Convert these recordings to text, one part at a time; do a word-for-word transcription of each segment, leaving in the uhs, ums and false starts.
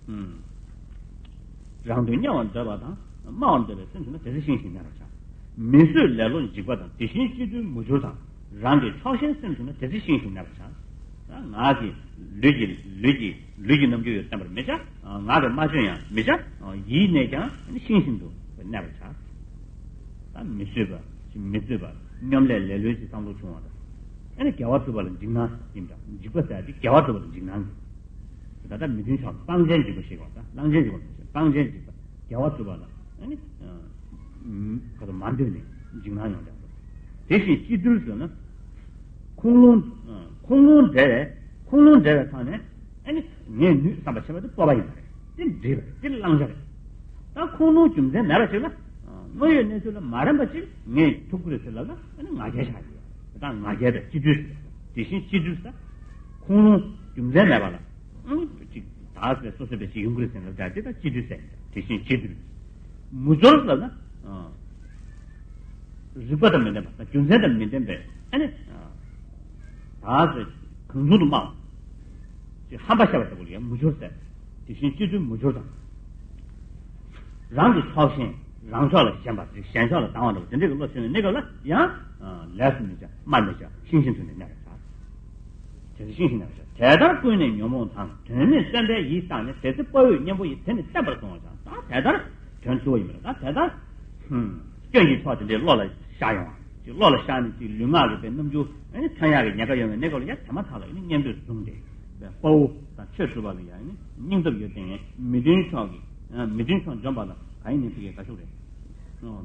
རང་དོན་གཉེར་བར་འདོད་པ་དང་སྨྲ་བར་འདོད་པའི་སེམས་བྱུང་ན་དེ་ཚེ་ཤིང་བཞིན་གནས་པར་བྱ། མི་བཟོད་ལེ་ལོ་འཇིགས་པ་དང་དེ་བཞིན་སྐྱིད་སྡུག་མུ་ཅོར་དང་། རང་གི་ཕྱོགས་ཞེན་སེམས་བྱུང་ན་དེ་ཚེ་ཤིང་བཞིན་གནས་པར་བྱ། ང་གི་ལུས་ཀྱི་ལུས་ཀྱི་ལུས་ཀྱི་རྣམ་འགྱུར་ཡང་བསྟན་པར་མི་བྱ། ང་གི་སྨྲ་བརྗོད་ཡང་མི་བྱ། ཡིད་ནས་ཀྱང་ཤིང་བཞིན་དུ་གནས་པར་བྱ། ད་མི་བཟོད་པ་མི་བཟོད་པ་སྙོམ་ལས་ལེ་ལོའི་ཅིག་བསམ་བློ་བྱུང་བ་དང་། ཨ་ནི་དགེ་བ་སྒྲུབ་པ་ལ་འཇིགས་སྣང་ཡིན་འདྲ། འཇིགས་པ་ཟེར་ཏེ་དགེ་བ་སྒྲུབ་པ་ལ་འཇིགས་སྣང་གི། ད་ལྟ་མི་མཐུན་ཕྱོགས་སྤང་བྱའི་འཇིགས་པ་ཞིག་བ། ད་སྤང་བྱའི་འཇིགས་པ་མི་བྱེད། སྤང་བྱའི་འཇིགས་པ་དགེ་བ་སྒྲུབ་པ་ལ་ཨ་ནི་ཁོ་ཚོ་མ་འདོད་ནས་འཇིགས་སྣང་ཡོང་འདྲ། དེ་བཞིན་སྐྱིད་སྡུག་ཟེར་ན། ཁུངས་ལུང་ཁུངས་ལུང་འབྲེལ་བའི་ཁུངས་ལུང་འབྲེལ་བའི་ཐོག་ནས་ཨ་ནི་ངས་ནུས་བསམ་པ་བྱས་པ་དེ་སྤོབས་པ་ཡིན་པ་རེད། དེ་འདྲེས་པ་རེད། དེ་བླང་བྱ་རེད། ད་ཁུངས་ལུང་རྒྱུ་མཚན་མེད་པ་ཞིག་ལ་དངོས་ཡོད་གནས་ཚུལ་ལ་མ་རན་པ་ཞིག་ངས་ཐུགས་ཁུར་ཟེར་ལབ་ན་ཨ་ནི་ང་རྒྱལ་ཆགས་ཀྱི་ཡོད། ད་ང་རྒྱལ་དང་སྐྱིད་སྡུག་ཟེར། དེ་བཞིན་སྐྱིད་སྡུག་ཟེར། ཁུངས་ལུང་རྒྱུ་མཚན་མེད་པ་ལ་ཨ་ནི་ཅིག་ད་ཟེར་སོ་སོ་པའི་ཞིག་ཡོང་གི་རེད་ཟེར་ན་ད་དེ་ད་སྐྱིད་སྡུག་ཟེར། དེ་བཞིན་སྐྱིད་སྡུག་མུ་ཅོར་ལབ་ན། རིགས་པ་དང་མི་ལྡན་པ་དང་རྒྱུ་མཚན་དང་མི་ལྡན་པའི་ཨ་ནི། ད་ཟེར་གང་བྱུང་དུ་སྨྲ་བ། ཅིག་ཧམ་པ་བཤད་པ་ལྟ་བུ་ལ་ཡང་མུ་ཅོར་ཟེར། དེ་བཞིན་སྐྱིད་སྡུག་མུ་ཅོར་དང་། རང་གི་ཕྱོགས་ཞེན་རང་ཕྱོགས་ལ་ཞེན་པ་ཅིག་གཞན་ཕྱོགས་ལ་སྡང་བ་འདྲ་བོ་དེ་འདྲའི་གི་བློ་ཞེན་ནས་གནས་སྐབས་ལ་ཡང་ལས་སུ་མི་བྱ་སྨྲ་མི་བྱ་ཤིང་བཞིན་དུ་ནས་གནས་པར་བྱ། དེ་ཚེ་ཤིང་བཞིན་གནས་པར་བྱ། དེ་ལྟར་ཀུན་ནས་ཉོན་མོངས་དང་དོན་མེད་བསམ་པའི་ཡིད་བཏང་ནས་དེ་ཚེ་དཔའ་བོས་གཉེན་པོ་ཡི་དེ་ནི་བརྟན་པར་བཟུང་བར་བྱ། ད་དེ་ལྟར་དོན་ཚུལ་བ་ཡིན་པ་ལ་ད་དེ་ལྟར། སྐྱོན་གྱི་ཕྱོགས་དེ་འདྲའི་བློ་ལ་ཤར་ཡོང་བ། ཅིག་བློ་ལ་ཤར་ནས་ཅིག་ལུས་ངག་གི་པའི་རྣམ་འགྱུར་ཨ་ནི་ཐོན་ཡག་གི་ཉེན་ཁ་ཡོད་པའི་གནས་སྐབས་ལ་ཡང་དེ་མ་ཐག་ལ་ཨ་ནི་གཉེན་པོས་བཟུང་སྟེ། དཔའ་བོ་དང་ཆོས་སྒྲུབ་པ་ལ་ཡང་ཨ་ནི་སྙིང་སྟོབས་ཡོད་དེ་མི་མཐུན་ཕྱོགས་ཀྱི་མི་མཐུན་ཕྱོགས་འཇོམས་པ་ལ་ག་ཡིན་ནས་ཕི་གའི་དགའ་ཤོག་རེད།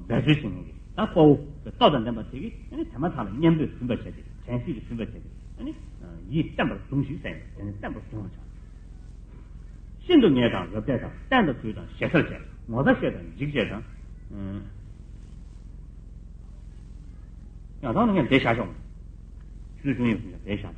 འབད་རྩོལ་བྱེད་མཁན་གྱི་ད་དཔའ་བོ་གི་སྟོབས་དང་ལྡན་པ་དེ་གིས་ཨ་ནི་དེ་མ་ཐག་ལ་གཉེན་པོས་བཟུང་བར་བྱས་ཏེ་དྲན་ཤེས་ཀྱིས་བཟུང་བར་བྱས་ཏེ་ཨ་ནི་ཡིད་བརྟན་པར་བཟུང་ཞིག་ཟེར་ཡིན་པ་དེ་ནི་བརྟན་པར་བཟུང་བར་བྱ། ཤིན་ཏུ་ངེས་དང་རབ་བརྟས་དང་། བསྟན་དང་གུས་དང་ཞེ་སར་བཅས། ངོ་ཚ་ཤེས་དང་འཇིགས་བཅས་དང་། ཡང་དག་ནི་ངས་འདི་བཞག་ཤོག་ཚུལ་བྱུང་ཡོད་ཟེར་ན་འདི་བཞག་ཤོག་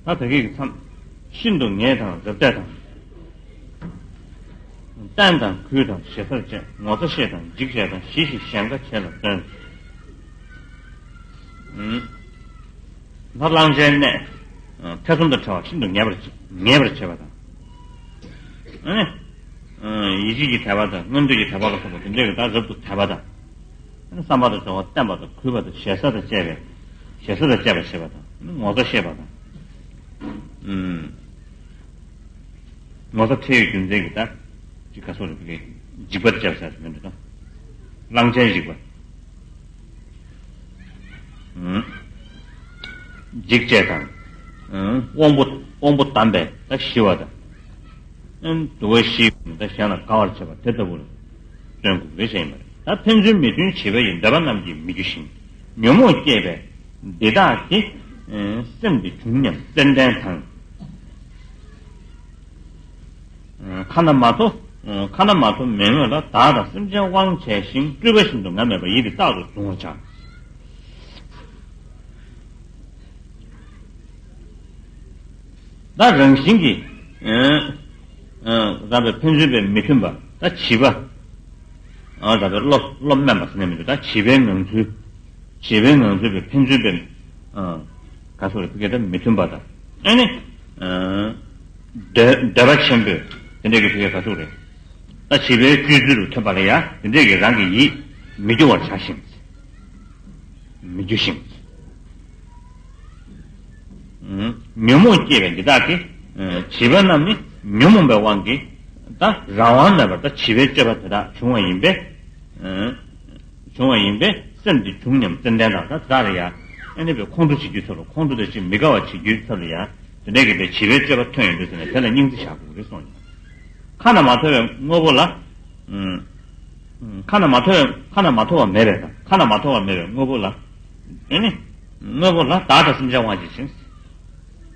ད་ད་གིན་གྱི་མཚམས། ཤིན་ཏུ་ངེས་དང་རབ་བརྟས་དང་། བསྟན་དང་གུས་དང་ཞེ་སར་བཅས། ངོ་ཚ་ཤེས་དང་འཇིགས་བྱས་དང་། ཞི་ཞིང་གཞན་དགའ་བྱེད་ལ་བརྩོན། ད་གླང་ཆེན་གནས། ཐེ་ཚོམ་དང་བྲལ་བ་ཤིན་ཏུ་ངེས་པར་ངེས་པར་བྱེད་པ་དང་། ཡིད་ཆེས་ཀྱི་དད་པ་དང་མངོན་འདོད་ཀྱི་དད་པ་ལ་སོགས་པ་དེ་འདྲས་ཀྱི་ད་རབ་ཏུ་དད་པ་དང་། བསམ་པ་དང་སྦྱོར་བ་བསྟན་པ་དང་གུས་པ་དང་ཞེ་ས་དང་བཅས་པའི་ཞེ་ས་དང་བཅས་པ་བྱེད་པ་དང་ངོ་ཚ་ཤེས་པ་དང་། ངོ་ཚ་ཁྲེལ་ཡོད་རྒྱུ་མཚན་གྱིས་ད་ཅི་ག་སོགས་རེ་ཕ་གི་འཇིགས་པར་བཅས་པ་ཟེར་མི་འདུག་ད། གླང་ཆེན་འཇིགས་པ། འཇིགས་བཅས་དང་། དབང་པོ་དབང་པོ་བསྡམས་པས་ད་ཞི་བ་དང་། དུ་བ་ཤི་ད་གཞན་ལ་དགའ་བར་བྱེད་པ་དེ་ལྟ་བུ་ལ་བརྩོན་དགོས་རེད་ཟེར་ཡིན་པ་རེད། ད་ཕན་ཚུན་མི་མཐུན་བྱེད་པ་ཡི་འདོད་པ་རྣམས་ཀྱིས་མི་རྒྱུ་ཞིང་། ཉོན་མོངས་སྐྱེས་པས་འདི་དག་གི་སེམས་དེ་བྱུང་སྙམ་ཙན་དན་དང་། ཁ་ན་མ་ཐོ། ཁ་ན་མ་ཐོ་མི་མངོན་ལ་བདག་དང་སེམས་ཅན་དབང་བྱས་ཤིང་སྤྲུལ་པ་བཞིན་དུ་ང་མེད་པ་ཡིད་དེ་རྟག་ཏུ་གཟུང་བར་བྱ། ད་རང་བཞིན་གྱིས་རང་བའི་ཕན་ཚུན་པའི་མི་མཐུན་པ་ད་བྱིས་པ། རང་བའི་བློ་བློ་དམན་པ་ཟེར་ནས་མི་འདུག་ད་བྱིས་པའི་ངང་ཚུལ། བྱིས་པའི་ངང་ཚུལ་པའི་ཕན་ཚུན་པའི། ག་སོགས་རེ་ཕ་གི་ད་མི་མཐུན་པ་དང་། ཨ་ནི། འདོད་འདོད་པ་ཆེན་པོས་དེ་འདྲས་ཀྱི་ཕ་གི་ག་སོགས་རེ། ད་བྱིས་པའི་སྤྱོད་ཚུལ་དུ་ཐོན་པ་ལ་ཡང་དེ་འདྲས་ཀྱི་རང་གི་ཡིད་མི་སྐྱོ་བར་བྱ་ཞིང་། མི་སྐྱོ་ཞིང་། ཉོན་མོངས་སྐྱེས་པའི་འདི་དག་གིས། བྱིས་པ་རྣམས་ནི་ཉོན་མོངས་པའི་དབང་གིས། ད་རང་དབང་མེད་པར་ད་བྱིས་པའི་སྤྱོད་པ་དེ་དག་བྱུང་བ་ཡིན་པས། བྱུང་བ་ཡིན་པས་སེམས་དེ་བྱུང་སྙམ་ཙན་དན་དང་ད་དེ་དག་ལ་ཡང་། ཨ་ནི་པའི་ཁོང་ཁྲོ་བྱེད་རྒྱུའི་ཚབ་ལ་ཁོང་ཁྲོ་དང་ཅིག་མི་དགའ་བ་བྱེད་རྒྱུའི་ཚབ་ལ་ཡང་དེ་འདྲས་ཀྱི་པའི་བྱིས་པའི་སྤྱོད་པ་ཐོན་ཡོང་དུས་ཟེར་ནས་དེ་ལ་སྙིང་རྗེ་བཞག་དགོས་རེད་གསུངས་ཡོད། ཁ་ན་མ་ཐོ་བའི་དངོས་པོ་ལ། ཁ་ན་མ་ཐོ་བའི་ཁ་ན་མ་ཐོ་བ་མེད་པའི་དང་ཁ་ན་མ་ཐོ་བ་མེད་པའི་དངོས་པོ་ལ། ཨ་ནི། དངོས་པོ་ལ་བདག་དང་སེམས་ཅན་དབང་བྱེད་ཅིང་།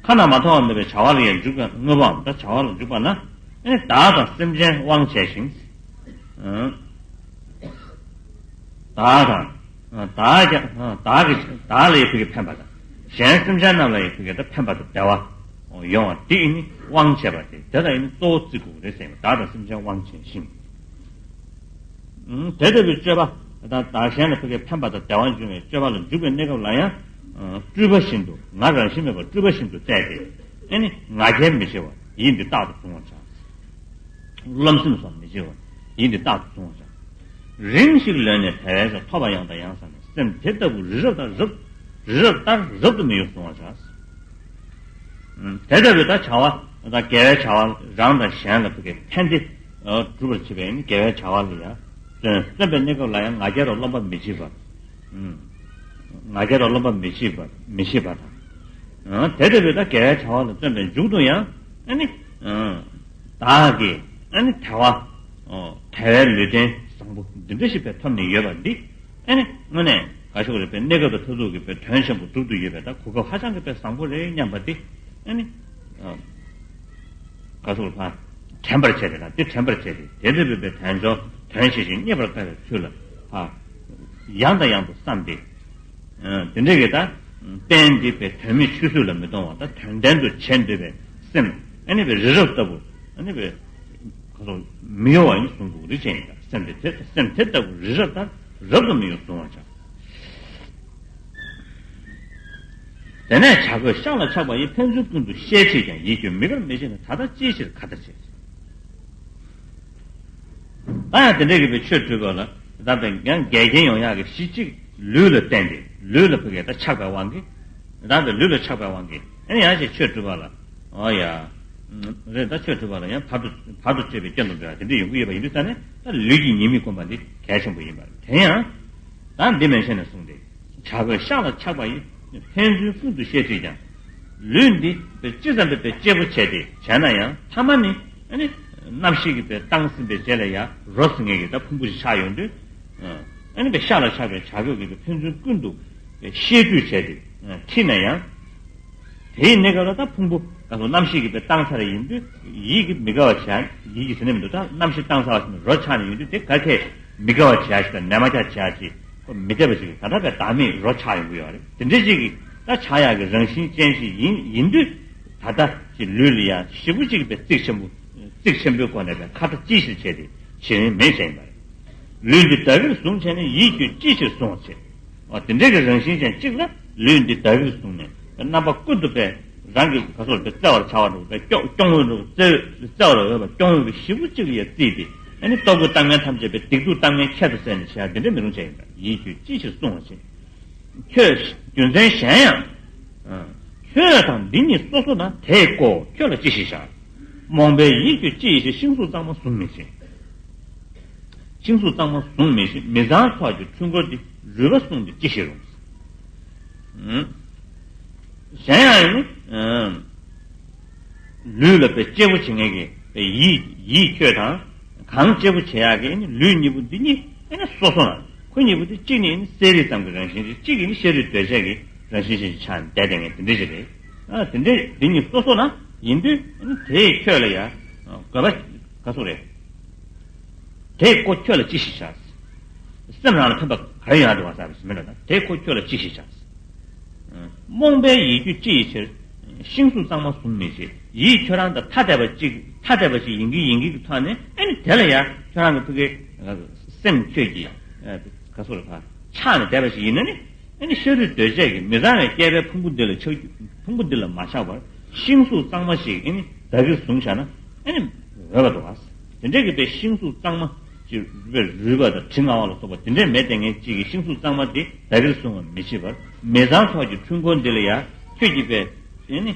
ཁ་ན་མ་ཐོ་བ་མེད་པའི་བྱ་བ་ལ་ཡང་འཇུག་པའི་དངོས་པོའམ་ད་བྱ་བ་ལ་འཇུག་པ་ན། ཨ་ནི་བདག་དང་སེམས་ཅན་དབང་བྱས་ཤིང་། བདག་དང་། བདག་ཀྱང་བདག་གི་བདག་ལ་ཡི་ཕ་གི་ཕན་པ་དང་། གཞན་སེམས་ཅན་རྣམས་ལ་ཡི་ཕ་གི་ད་ཕན་པ་དང་བདེ་བ་ཡོང་བ་དེ་ཨ་ནི་དབང་བྱས་པ་དེ་དེ་ལ་ཨ་ནི་གཙོ་བོ་བརྩི་དགོས་རེད་ཟེར་ཡིན་པ་བདག་དང་སེམས་ཅན་དབང་བྱས་ཤིང་། དེ་ལྟ་བུའི་སྤྱོད་པ་དང་བདག་གཞན་ལ་ཕ་གི་ཕན་པ་དང་བདེ་བ་འབྱུང་བའི་སྤྱོད་པ་ལ་འཇུག་པའི་གནས་སྐབས་ལ་ཡང་། སྤྲུལ་པ་བཞིན་དུ་ང་རང་བཞིན་མེད་པར་སྤྲུལ་པ་བཞིན་དུ་བཙལ་ཏེ། ཨ་ནི་ང་རྒྱལ་མི་བྱེད་པར་ཡིད་འདི་རྟག་ཏུ་གཟུང་བར་བྱ། རློམ་སེམས་སོགས་མི་བྱེད་པར་ཡིད་འདི་རྟག་ཏུ་གཟུང་བར་བྱ། རིང་ཞིག་ལོན་ནས་དལ་བའི་ཚེ་ཐོབ་པ་ཡང་དང་ཡང་བསམས་ནས་སེམས་དེ་ལྟ་བུ་རི་རབ་ལྟར་རབ་རི་རབ་ལྟར་རབ་ཏུ་མི་གཡོ་གཟུང་བར་བྱ། དེ་ལྟ་བུའི་ད་བྱ་བ་དང་དགེ་བའི་བྱ་བ་རང་དང་གཞན་ལ་ཕ་གི་ཕན་བདེ་སྒྲུབ་པར་བྱེད་པའི་དགེ་བའི་བྱ་བ་ལ་ཡང་བརྩོན། བརྩོན་པའི་གནས་སྐབས་ལ་ཡང་ང་རྒྱལ་དང་རློམ་པ་མི་བྱེད་པར། ང་རྒྱལ་དང་རློམ་པ་མི་བྱེད་པར་མི་བྱེད་པ་དང་། དེ་ལྟ་བུའི་ད་དགེ་བའི་བྱ་བ་ལ་བརྩོན་པའི་མཇུག་ཏུ་ཡང་ཨ་ནི། བདག་གིས་ཨ་ནི་དལ་བ། དལ་བའི་ལུས་རྟེན་བཟང་པོ་འདི་འདྲ་ཞིག་པའི་ཐོབ་ནས་ཡོད་པ་འདི། ཨ་ནི་དངོས་གནས་ག་ཤོག་རེད་པའི་གནས་སྐབས་དང་མཐར་ཐུག་གི་པའི་དོན་ཆེན་པོ་སྒྲུབ་ཏུ་ཡོད་པའི་ད་གོ་སྐབས་ཧ་ཅང་གི་པའི་བཟང་པོ་རེད་སྙམ་པ་འདི། ཨ་ནི། ག་ཤོག་རེད་པ། དྲན་པར་བྱས་ཏེ་ལ་འདི་དྲན་པར་བྱས་ཏེ་དེ་འདྲ་བའི་པའི་དལ་འབྱོར་དོན་ཆེ་ཞིང་རྙེད་པར་དཀའ་བའི་ཚུལ་ལ་ཧ། ཡང་དང་ཡང་དུ་བསམས་ཏེ། དེ་འདྲ་གི་ད། རྟེན་འདི་པའི་དོན་མེད་ཆུད་ཟོས་ལ་མི་གཏོང་བ་ད་དོན་ལྡན་དུ་བྱེད་འདོད་པའི་སེམས་ཨ་ནི་པའི་རི་རབ་ལྟ་བུ་ཨ་ནི་པའི། ཁོ་ཚོ་མི་གཡོ་བ་ཡིན་གསུང་དགོས་རེད་ཅེས་ཡིན་ཀྱང་སེམས་དེ་དེ་སེམས་དེ་ལྟ་བུ་རི་རབ་ལྟར་རབ་ཏུ་མི་གཡོ་གཟུང་བར་བྱ། དེ་ནས་བྱ་རྒོད་ཤ་ལ་ཆགས་པ་ཡིས་ཕན་ཚུན་ཀུན་ཏུ་བཤེད་བྱེད་ཀྱང་ཡིད་ཀྱིས་མི་དགར་མི་བྱེད་ན་ད་ལྟ་ཅིའི་ཕྱིར་ཁ་ཏ་བྱེད། ད་ཡང་དེ་འདྲའི་གི་པའི་ཆོས་སྒྲུབ་པ་ལ་ད་པའི་ཡང་འགལ་རྐྱེན་ཡོང་ཡག་གི་གཞི་གཅིག་ལུས་ལ་བརྟེན་ཏེ་ལུས་ལ་ཕ་གི་ད་ཆགས་པའི་དབང་གིས་ད་པའི་ལུས་ལ་ཆགས་པའི་དབང་གིས་ཨ་ནི་ཡང་ཞིག་ཆོས་སྒྲུབ་པ་ལ་ཨོ་ཡ། རེད། ད་ཆོས་སྒྲུབ་པ་ལ་ཡང་བར་དུ་བར་དུ་གཅོད་པའི་སྐྱོན་དུ་འགྲོ་ཡ་དེ་འདྲ་ཡོང་གི་ཡོད་པ་ཡིན་དུས་ཙང་ནས་ད་ལུས་ཀྱི་ཉེས་དམིགས་བསྒོམ་པ་འདི་གལ་ཆེན་པོ་ཡིན་པ་རེད། དེ་ཡང་ད་འདི་མན་ཆད་ནས་གསུངས་ཏེ། བྱ་རྒོད་ཤ་ལ་ཆགས་པ་ཡིས་ཕན་ཚུན་ཀུན་ཏུ་བཤེད་བྱེད་ཀྱང་། ལུས་འདི་ཅི་ཙམ་པའི་གཅེར་བུ་བྱས་ཏེ་བྱས་ན་ཡང་ཐ་མ་ནི་ཨ་ནི་རྣམ་ཤེས་ཀྱི་པའི་བཏང་ཟིན་པའི་རྗེས་ལ་ཡང་རོ་ཟིན་ངེས་ཀྱི་ད་ཕུང་པོ་ཞིག་ཆགས་ཡོང་དུས། ཨ་ནི་པའི་ཤ་ལ་ཆགས་པའི་བྱ་རྒོད་ཀྱིས་ཕན་ཚུན་ཀུན་ཏུ་བཤེད་བཅོས་བྱས་ཏེ་ཁྲིད་ན་ཡང་། དེའི་གནས་སྐབས་ལ་ད་ཕུང་པོ་ག་ཚོད་རྣམ་ཤེས་ཀྱིས་དཔེ་བཏང་ཚར་ཡིན་དུས་ཡིད་ཀྱིས་མི་དགའ་བ་བྱ། ཡིད་ཀྱིས་ཟེར་ནས་མི་འདུག་ད་རྣམ་ཤེས་བཏང་ཚར་བ་ཞིག་ནས་རོ་ཆགས་ནས་ཡོང་དུས་དེ་ག་ཁེ་མི་དགའ་བ་བྱ་ཞིག་དང་ནད་མ་ཆགས་བྱ་ཞིག་ཁོ་མི་བདེ་བ་ཞིག་གི་ད་ལྟ་བའི་བདག་མེད་རོ་ཆགས་ཡོང་གི་ཡོད་རེད། དེ་འདྲ་ཞིག་གི་ད་ཆགས་ཡག་གི་རང་བཞིན་ཅན་ཞིག་ཡིན་ཡིན་དུས་ད་ལྟ་ཞིག་ལུས་ལ་ཡང་ཞེ་པོ་ཅིག་གི་དཔེ་གཙིགས་ཆེན་པོ་གཙིགས་ཆེན་པོའི་སྒོ་ནས་དཔེ་ཁ་ཏ་ཅིའི་ཕྱིར་བྱས་ཏེ་བྱེད་རིན་མེད་བྱས་ཡིན་པ་རེད། ལུས་འདི་བདག་གིར་བཟུང་བྱས་ནས་ཡིད་ཀྱིས་ཅིའི་ཕྱིར་བཟུང་བར་བྱེད། འོ་དེ་འདྲའི་གི་རང་བཞིན་ཅན་གཅིག་ལ་ལུས་འདི་བདག་གིར་བཟུང་ནས་རྣམ་པ་ཀུན་ཏུ་པས་རང་གི་ག་སོགས་པའི་བརྩེ་བར་བྱ་བ་འདྲ་བོ་པས་སྐྱོ་སྐྱོང་འོས་འདྲ་བོ་བརྩེ་བརྩེ་བར་འོས་པ་སྐྱོང་འོས་པའི་ཞེ་པོ་གཅིག་ལ་ཡང་བརྩིས་ཏེ་ ཨ་ནི་ལྟོ་གོས་གཏམ་ངན་ཐམས་ཅད་པའི་སྡིག་སྡུག་གཏམ་ངན་ཁྱད་དུ་བསད་ནས་བྱེད་ཡ་དེ་འདྲ་མི་རུང་བྱས་ཡིན་པ། ཡིད་ཁྱོད་ཅི་ཕྱིར་བསྲུང་བར་བྱེད། ཁྱོད་རྒྱུ་མཚན་གཞན་ཡང་། ཁྱོད་དང་འདི་གཉིས་སོ་སོ་ན། དེས་ཀོ་ཁྱོད་ལ་ཅི་ཞིག་བྱ། རྨོངས་པའི་ཡིད་ཁྱོད་ཅི་ཡིས་བྱེད། ཤིང་གཟུགས་གཙང་མ་བཟུང་མི་ཤེས། ཤིང་གཟུགས་གཙང་མ་བཟུང་མི་ཤེས། མི་ཚངས་ཚོགས་ཀྱི་འཁྲུལ་འཁོར་འདི། རུས་པ་བསྲུངས་ཏེ་ཅི་ཞིག་རུང་། གཞན་ཡང་ནི། ལུས་ལ་དཔེ་གཅེར་བུ་བྱེད་མཁན་གྱི་དཔེ་ཡིད་ཡིད་ཁྱོད་དང་། གང་གཅེར་བུ་བྱེད་ཡག་གི་ནི་ལུས་གཉིས་པོ་འདི་གཉིས་ཨེ་ནི་སོ་སོ་ན། ཁོ་གཉིས་པོ་འདི་གཅིག་ནི་ནི་གསལ་རིག་ཙམ་གྱི་རང་བཞིན་ཅིག་གཅིག་གིས་ནི་ཤ་རུས་གདོས་བཅས་ཀྱི་རང་བཞིན་ཅན་ཅིག་ཆགས་ནས་བསྡད་བསྡད་མཁན་དེ་འདྲ་ཞིག་རེད། ཨ་དེ་འདྲའི་འདི་གཉིས་སོ་སོ་ན་ཡིན་དུས། ཨེ་ནི་དེས་ཁྱོད་ལ་ཡ་དགོས་པ་ག་ཚོད་རེད། དེས་ཀོ་ཁྱོད་ལ་ཅི་ཞིག་བྱ། སེམས་རང་ལ་ཕན་པ་ག་རེ་ཡོང་འདུག་བ་ཟེར་བ་ཞིག་མིན་འགྲོ་ན། དེས་ཀོ་ཁྱོད་ལ་ཅི་ཞིག་བྱ། རྨོངས་པའི་ཡིད་ཁྱོད་ཅི་ཡི་ཕྱིར། ཤིང་གཟུགས་གཙང་མ་བཟུང་མི་ཤེས། ཡིད་ཁྱོད་རང་དང་ཐ་དད་པ་ཅིག་ཐ་དད་པ་ཞིག་ཡིན་གྱི་ཡིན་གྱི་གི་ཐོག་ནས། ཨ་ནི་དེ་ལ་ཡ་ཁྱོད་རང་གི་ཕ་གི་སེམས་ཁྱོད་ཀྱི་ག་ཚོད་ལ་ཕར་ཆགས་ནས་བསྡད་པ་ཞིག་ཡིན་ན་ནི། ཨ་ནི་ཤ་རུས་གདོས་བཅས་ཀྱི་མི་ཚངས་པའི་བསྐལ་པའི་ཕུང་པོ་འདི་ལ་ཆགས་རྒྱུ། ཕུང་པོ་འདི་ལ་མ་ཆགས་པར་ཤིང་གཟུགས་གཙང་མ་ཞིག་ཨ་ནི་བདག་གིར་བཟུང་བཞག་ན། ཨ་ནི་འོས་པ་འདུག་ག། དེ་འདྲའི་གི་དཔེ་ཤིང་གཟུགས་གཙང་མ་ཅིག་རུས་པ་དང་གྲི་ང་བ་ལ་སོགས་པ་དེ་འདྲའི་མེད་བསྡད་མཁན་ཅིག་གི་ཤིང་གཟུགས་གཙང་མ་དེ་བདག་གིར་བཟུང་བ་མི་བྱེད་པར། མི་ཚངས་ཚོགས་ཀྱི་འཁྲུལ་འཁོར་འདི་ལ་ཡ་ཁྱོད་ཀྱིས་དཔེ་ཨ་ནི་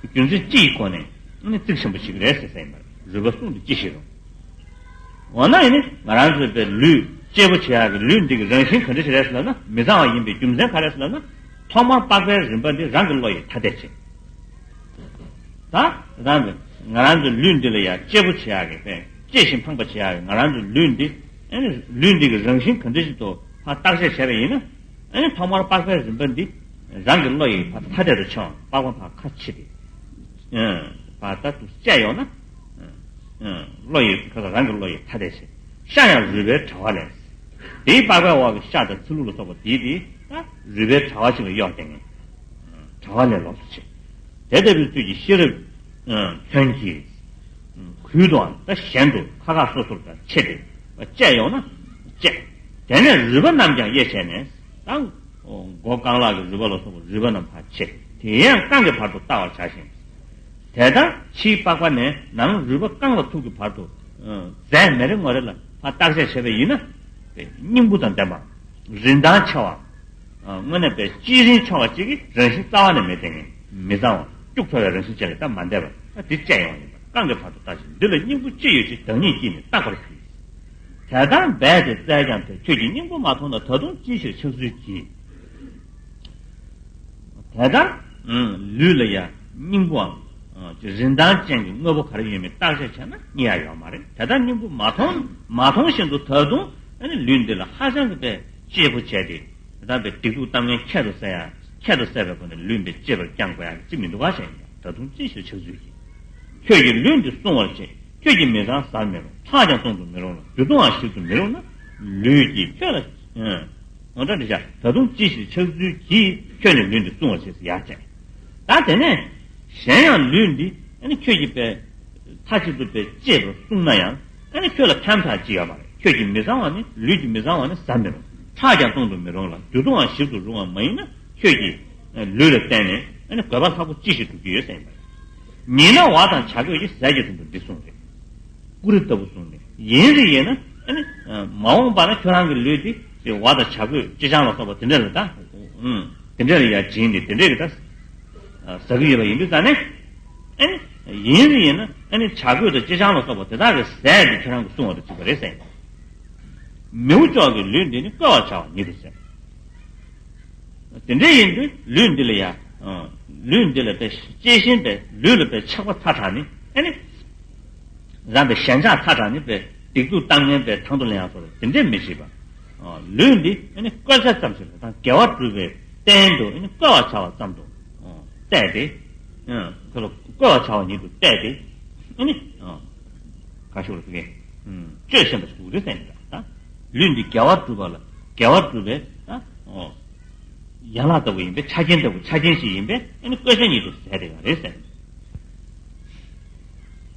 རྒྱུ་མཚན་ཅི་ཡི་སྒོ་ནས་ཨ་ནི་གཙིགས་ཆེན་པོ་ཞིག་རེད་ཟེར་ས་ཡིན་པར། རུས་པ་བསྲུངས་ཏེ་ཅི་ཞིག་རུང་། འོ་ན་ཡིན་ནི་ང་རང་ཚོའི་དཔེ་ལུས་གཅེར་བུ་བྱེད་ཡག་གི་ལུས་འདི་གི་རང་བཞིན་ག་འདྲ་ཞིག་རེད་ཟེར་ལབ་ན། མི་གཙང་བ་ཡིན་པའི་རྒྱུ་མཚན་ག་རེ་ཟེར་ལབ་ན། ཐོག་མར་པགས་པའི་རིམ་པ་འདི་རང་གི་བློ་ཡིས་ཐ་དད་བྱེད། ད་རང་གི་ང་རང་ཚོའི་ལུས་འདི་ལ་ཡ་གཅེར་བུ་བྱེད་ཡག་གི་དཔེ་གཅེས་ཤིང་ཕངས་པ་བྱེད་ཡག་གི་ང་རང་ཚོའི་ལུས་འདི། ཨ་ནི་ལུས་འདི་གི་རང་བཞིན་ག་འདྲ་ཞིག་ཏུ་ཕར་བརྟག་དཔྱད་བྱས་པ་ཡིན་ན། ཨ་ནི་ཐོག་མར་པགས་པའི་རིམ་པ་འདི་རང་གི་བློ་ཡིས་ཕར་ཐ་དད་དུ་ཕྱེ་བ། པགས་པ་ཕར་ཁ་ཕྱེ་སྟེ། ཨ་ཕར་ལྟ་དུ་བཅད་ཡོང་ན། ཨ་བློ་ཡིས་ཁ་རང་གི་བློ་ཡིས་ཐ་དད་བྱེད། ཤ་ཡང་རུས་པའི་དྲ་བ་ལས། དེའི་པགས་པའི་འོག་གི་ཤ་དང་ཚི་ལུ་ལ་སོགས་པ་དེའི་དེ་ད་རུས་པའི་དྲ་བ་ཞིག་ལ་གཡོགས་ཏེ་ངས་དྲ་བ་ལས་ལོགས་སུ་བྱེད། དེ་ལྟ་བུའི་ཚུལ་གྱིས་ཤེས་རབ་མཚོན་གྱིས། གུད་དུའང་ད་གཞན་དུ་ཁ་ཁ་སོ་སོར་ད་ཕྱེ་སྟེ་བཅད་ཡོང་ན་བཅད། དེ་ནས་རུས་པ་རྣམས་ཀྱང་དབྱེ་བྱས་ནས། ད་མགོ་རྐང་ལག་གི་རུས་པ་ལ་སོགས་པ་རུས་པ་རྣམས་ཕར་ཕྱེ། དེ་ཡང་རྐང་གི་བར་དུ་བལྟ་བར་བྱ་ཞིང་། དེ་ལྟར་ཕྱིའི་པགས་པ་ནས་ནང་རུས་པ་རྐང་ལག་ཐུག་གི་བར་དུ། རྫས་མེ་རེ་ངོ་རེ་ལ་ཕར་བརྟག་དཔྱད་བྱས་པ་ཡིན་ན། སྙིང་པོ་དང་ལྡན་པ། རིན་ཐང་ཆེ་བ། དངོས་གནས་པའི་སྤྱིར་རིན་ཆེ་བ་ཅིག་གི་རང་བཞིན་རྩ་བ་ནས་མེད་དེ་ངས་མི་གཙང་བ་སྐྱུག་བྲོ་བའི་རང་བཞིན་ཅན་ལ་ད་མ་འདས་པ། ད་དེ་བཅད་ཡོང་ཡིན་པ། རྐང་གི་བར་དུ་བལྟ་ཞིང་། འདི་ལ་སྙིང་པོ་ཅི་ཡོད་ཅེས་བདག་ཉིད་ཀྱིས་ནི་བརྟག་པར་གྱིས། དེ་ལྟར་འབད་དེ་བཙལ་ཀྱང་དེ། ཁྱོད་ཀྱིས་སྙིང་པོ་མ་མཐོང་ན། ད་དུང་ཅི་ཕྱིར་ཆགས་ཚུལ་གྱིས། དེ་ལྟར་ལུས་ལ་ཡང་སྙིང་པོའམ་རིན་ཐང་ཅན་གྱི་དངོས་པོ་ག་རེ་ཡོད་མེད་བརྟག་དཔྱད་བྱས་ན་རྙེད་ཡ་ཡོད་མ་རེད། དེ་ལྟར་སྙིང་པོ་མ་མཐོང་མ་མཐོང་བཞིན་དུ་ད་དུང་ཨ་ནི་ལུས་འདི་ལ་ཧ་ཅང་གི་དཔེ་གཅེར་བུ་བྱས་ཏེ། དེ་ལྟར་དཔེ་སྡིག་སྡུག་གཏམ་ངན་ཁྱད་དུ་བསད་ཡ་ཁྱད་དུ་བསད་པའི་སྒོ་ནས་ལུས་འདི་གཅེར་བུར་བསྐྱང་དགོས་ཡ་གི་ཅི་མི་འདུག་ག་ཞེས་ཡང་ད་དུང་ཅི་ཕྱིར་ཆགས་ཚུལ་གྱིས། ཁྱོད་ཀྱིས་ལུས་འདི་བསྲུང་བར་བྱེད། ཁྱོད་ཀྱིས་མི་ཚངས་བཟའ་མི་རུང་། ཁྲག་ཀྱང་བཏུང་དུ་མི་རུང་ལ། རྒྱུ་བཏུང་བའང་ཞིབ་ཏུ་མི་རུང་ན། ལུས་ཀྱིས་ཁྱོད་ལ། ཨོ་ད་འདི་བྱ་ད་དུང་ཅི་ཕྱིར་ཆགས་ཚུལ་གྱིས། ཁྱོད་ནི་ལུས་འདི་བསྲུང་བར་བྱེད་ཟེར་ཡ་བྱས། ད་དེ་ནས་གཞན་ཡང་ལུས་འདི་ཨ་ནི་ཁྱོད་ཀྱིས་དཔེ་མཐའ་གཅིག་ཏུ་དཔེ་གཅེར་བུར་བསྲུངས་ན་ཡང་། ཨ་ནི་ཁྱོད་ལ་ཕན་ཐོགས་ཅི་ཡོད་མ་རེད། ཁྱོད་ཀྱིས་མི་གཙང་བ་ནི་ལུས་ཀྱི་མི་གཙང་བ་ནི་བཟའ་མི་རུང་། ཁྲག་ཀྱང་བཏུང་དུ་མི་རུང་ལ། རྒྱུ་བཏུང་བའང་ཞིབ་ཏུ་རུང་བ་མ་ཡིན་ན། ཁྱོད་ཀྱིས་ལུས་ལ་བརྟེན་ནས་ཨ་ནི་དགོས་པ་ལྷག་པོ་ཅི་ཞིག་སྒྲུབ་ཀྱི་ཡོད་ཟེར་ཡིན་པ། ཉེས་ན་བ་དང་བྱ་རྒོད་ཀྱི་ཟས་ཀྱི་དོན་དུ་འདི་གསུངས་ཏེ། ཀུ་རེ་ལྟ་བུ་གསུངས་ནས། ཡིན་རེ་ཡིན་ན་ཨ་ནི་མ་འོངས་པ་ན་ཁྱོད་རང་གི་ལུས་དེ་བ་དང་བྱ་རྒོད་ཅི་ཆང་ལ་སོགས་པ་དེ་འདྲ་ལ་ད་དེ་འདྲ་ལ་ཡ་བྱིན་ནས་དེ་འདྲ་གི་ད་ཟ་གི་ཡོད་པ་ཡིན་དུས་ཙང་ནས། ཨ་ནི་ཡིན་རེ་ཡིན་ན་ཨ་ནི་བྱ་རྒོད་དང་ཅི་ཆང་ལ་སོགས་པ་དེ་དག་གི་ཟས་དེ་ཁྱོད་རང་གི་བསྲུང་བ་དང་གཅིག་པ་རེད་ཟེར། མིའུ་ཅོག་གི་ལུས་འདི་ནི་བསྐོལ་བར་བྱ་བ་ཉིད་དུ་ཟེར། དེ་འདྲ་ཡིན་དུས་ལུས་འདི་ལ་ཡ། ལུས་འདི་ལ་དཔེ་གཅེས་ཤིང་དཔེ་ལུས་ལ་དཔེ་ཆགས་པ་ཚ་དྲགས་ནས་ཨ་ནི། རང་དཔེ་ཞེན་ཆགས་ཚ་དྲགས་ནས་དཔེ་སྡིག་སྡུག་གཏམ་ངན་དཔེ་དང་དུ་ལེན་ཡག་སོགས་དེ་འདྲས་མི་བྱེད་པ། ལུས་འདི་ཨ་ནི་བསྐོལ་བྱ་ཙམ་ཞིག་ལ་དང་དགེ་བ་སྒྲུབ་པའི་རྟེན་དུ་ཨ་ནི་བསྐོལ་བར་བྱ་བ་ཙམ་དུ་གཏད་དེ། ཁོ་ལ་བསྐོལ་བར་བྱ་བ་ཉིད་དུ་གཏད་དེ། ཨ་ནི། ཁ་ཤུགས་ལ་ཟེར་གི། སྤྱོད་ཤེས་པ་ཞིག་རེད་ཟེར་ནས་ད། ལུས་འདི་དགེ་བ་སྒྲུབ་པ་ལ་དགེ་བ་སྒྲུབ་པའི་ད། ཡན་ལག་ལྟ་བུ་ཡིན་པས་ཆ་རྐྱེན་ལྟ་བུ་ཆ་རྐྱེན་ཞིག་ཡིན་པས་ཨ་ནི་བསྐོལ་བྱ་ཉིད་དུ་ཟད་དེ་ག་རེད་ཟེར།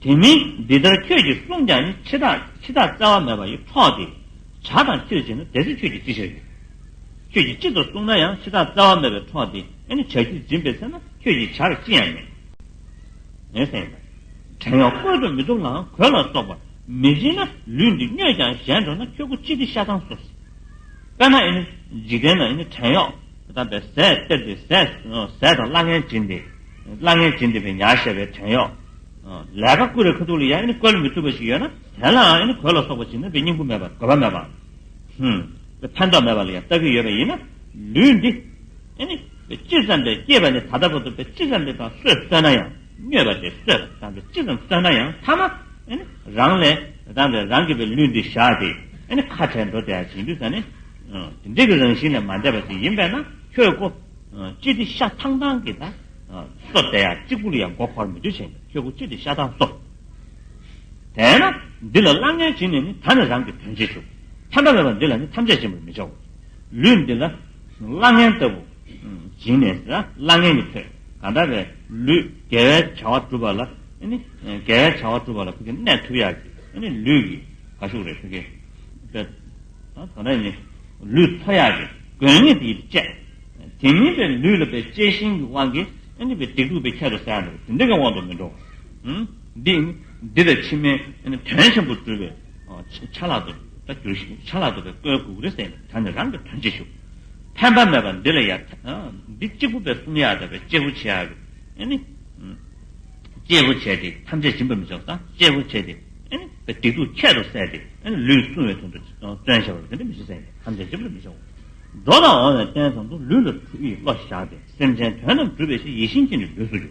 དེ་མིན་འདི་ལྟར་ཁྱོད་ཀྱིས་བསྲུངས་ཀྱང་ནི། འཆི་བདག་འཆི་བདག་བཙལ་བ་མེད་པ་ཡི་གྲོགས་དེ། བྱ་དང་ཁྱོད་བྱེད་ན་དེ་ཚེ་ཁྱོད་ཀྱིས་ཅི་བྱ་རྒྱུ། ཁྱོད་ཀྱིས་ཅི་ལྟར་བསྲུངས་ན་ཡང་འཆི་བདག་བཙལ་བ་མེད་པའི་གྲོགས་དེ་ཨ་ནི་བྱ་རྒྱུད་འཛིན་པའི་ཚེ་ན་ཁྱོད་ཀྱིས་བྱར་ཅི་ཡང་མེད། ངས་ཟེར་ཡིན་པ། བྲན་གཡོག་བཀོལ་དུ་མི་བཏུབ་ལའང་གོས་ལ་སོགས་པ། མི་བྱེད་ན་ལུས་འདི་སྨྱོས་ཀྱང་གཞན་འགྲོ་ན། ཁྱོད་སྐུ་ཅི་སྟེ་ཤ་ཐང་གསོ། དཔེར་ན་ཨེ་ནི་འཇིག་རྟེན་ན་ཨེ་ནི་བྲན་གཡོག་དང་པའི་ཟས་སྟེར་ཏེ་ཟས་ཟས་དང་བླ་ངན་བྱིན་ཏེ་བླ་ངན་བྱིན་ཏེ་པའི་ཉར་བཞག་པའི་བྲན་གཡོག་ལས་ཀ་ཀུ་རེ་ཁ་ཐུག་ལ་ཡང་ཨེ་ནི་བཀོལ་མི་ཐུབ་པ་ཞིག་ཡོད་ན། དེ་ལའང་ཨེ་ནི་གོས་ལ་སོགས་པ་བྱིན་ན་པའི་སྙིང་པོ་མེད་པ་དགོས་པ་མེད་པ། ཧུམ། ཕན་ཐོགས་མེད་པ་ལ་ཡང་ལྟ་གི་ཡོད་པ་ཡིན་ན། ལུས་འདི་ཨེ་ནི་ཅི་ཙམ་པའི་སྐྱེས་པ་ནི་ད་ལྟ་བར་དུ་པའི་ཅི་ཙམ་པའི་དང་གསོས་གསོས་ན་ཡང་། སྨྱོས་པ་དེ་གསོས་པ་དང་པའི་ཅི་ཙམ་གསོས་ན་ཡང་། ཐ་མ་ཨེ་ནི་རང་ལས་རང་ལས་རང་གི་པའི་ལུས་འདི་བཞག་སྟེ་ཨེ་ནི་ཁ་བྲལ་འགྲོ་བསྡད་ཡ་ཅིག་ཡིན་དུས་ཙ་ནི། དེ་འདྲའི་གི་རང་བཞིན་ལས་མ་འདས་པ་ཅིག་ཡིན་པས་ན། ཁྱོད་ཀོ་ཅི་སྟེ་ཤ་ཐང་ཐང་གི་ད་གསོ་བསྡད་ཡ་གཅིག་པུ་ལ་ཡང་མགོ་འཁོར་མི་འདུག་བྱས་ནས། ཁྱོད་ཀོ་ཅི་སྟེ་ཤ་ཐང་གསོ། དེས་ན་འདི་ལ་བླ་ངན་བྱིན་ནས་ནི། ད་ནི་རང་གི་དོན་བྱེད་ཤོག། ཕན་པ་མེད་པ་འདི་ལ་ནི་ཐམས་ཅད་བྱིན་པར་མི་བྱའོ། ལུས་འདི་ལ་བླ་ངན་ལྟ་བུ་བྱིན་ནས་ཟེར། བླ་ངན་གྱི་ཕན། གང་ལྟར་བའི་ལུས་དགེ་བའི་བྱ་བ་སྒྲུབ་པ་ལ་ཨེ་ནི་དགེ་བའི་བྱ་བ་སྒྲུབ་པ་ལ་ཁོ་གི་གནས་ཐུབ་ཡག་གི་ཨེ་ནི་ལུས་ཀྱི་ག་ཤུགས་རེད་ཁོ་གི་པའི། ད་ད་ནི་ལུས་འཚོ་ཡག་གི་དགོས་ངེས་དེ་ཡིས་བཅས། དེ་མིན་པའི་ལུས་ལ་པའི་གཅེས་ཤིང་གི་དབང་གིས་ཨེ་ནི་པའི་སྡིག་སྡུག་པའི་ཁྱད་དུ་གསད་ཡག་འདུག། དེ་འདྲ་གི་དབང་དུ་མི་འགྲོ། ཧུམ། འདི་འདི་ལ་ཕྱི་མའི་ཨེ་ནི་དོན་ཆེན་པོ་སྒྲུབ་པའི་ཆ་ལག་ཏུ་ད་འགྱུར་ཞིང་ཆ་ལག་ཏུ་པའི་བཀོལ་དགོས་ཀྱི་རེད་ཟེར་ནས། ད་ནི་རང་གི་དོན་བྱེད་ཤོག། ཕན་པ་མེད་པ་འདི་ལ་ཡ། འདི་གཅིག་པུ་པའི་སྲུང་ཡག་དང་པའི་གཅེར་བུ་བྱེད་ཡག་གི་ཨེ་ནི། གཅེར་བུ་བྱས་ཏེ་ཐམས་ཅད་སྦྱིན་པར་མི་བྱ་བ་དང་། གཅེར་བུ་བྱས་ཏེ་ཨེ་ནི་སྡིག་སྡུག་ཁྱད་དུ་བསད་དེ་ཨེ་ནི་ལུས་སྲུང་བའི་དོན་དུ་བརྩོན་བྱ་བ་དེ་འདྲ་མི་བྱེད་ཟེར་ཡིན། ཐམས་ཅད་སྦྱིན་པར་མི་བྱའོ། འགྲོ་དང་འོང་བའི་རྟེན་ཙམ་དུ། ལུས་ལ་གྲུ་ཡིས་བློ་བཞག་སྟེ། སེམས་ཅན་དོན་རྣམས་སྒྲུབ་པའི་ཕྱིར། ཡིད་བཞིན་ཅན་ནི་ལུས་སུ་འགྱུར།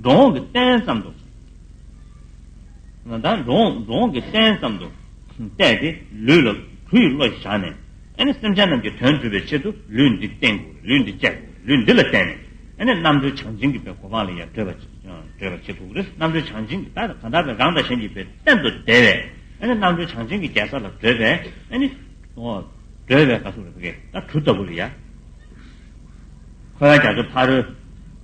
འགྲོ་འོང་གི་རྟེན་ཙམ་དུ། ད་འགྲོ་འོང་འགྲོ་འོང་གི་རྟེན་ཙམ་དུ་བལྟས་ཏེ། ལུས་ལ་གྲུ་ཡིས་བློ་བཞག་ནས་ཨེ་ནི་སེམས་ཅན་རྣམས་ཀྱི་དོན་སྒྲུབ་པའི་ཆེད་དུ་ལུས་འདི་བསྟེན་དགོས། ལུས་འདི་སྤྱད་དགོས། ལུས་འདི་ལ་བརྟེན་ནས་ཨེ་ནི་རྣམ་གྲོལ་བྱང་ཆུབ་ཀྱི་པའི་གོ་འཕང་ལ་ཡང་བགྲོད་པ་བགྲོད་པ་བྱེད་དགོས་རེད། རྣམ་གྲོལ་བྱང་ཆུབ་ཀྱི་ད་གང་ལྟར་པའི་རང་དང་གཞན་གྱི་པའི་གཏན་དུ་བདེ་བའི་ཨེ་ནི་རྣམ་གྲོལ་བྱང་ཆུབ་ཀྱི་རྒྱལ་ས་ལ་བགྲོད་པའི་ཨེ་ནི་འོ་བགྲོད་པའི་ག་ཚོད་རེད་པ་གི་ད་གྲུ་ལྟ་བུ་ལ་ཡ། འཁོར་བའི་རྒྱ་མཚོ་ཕ་རོལ་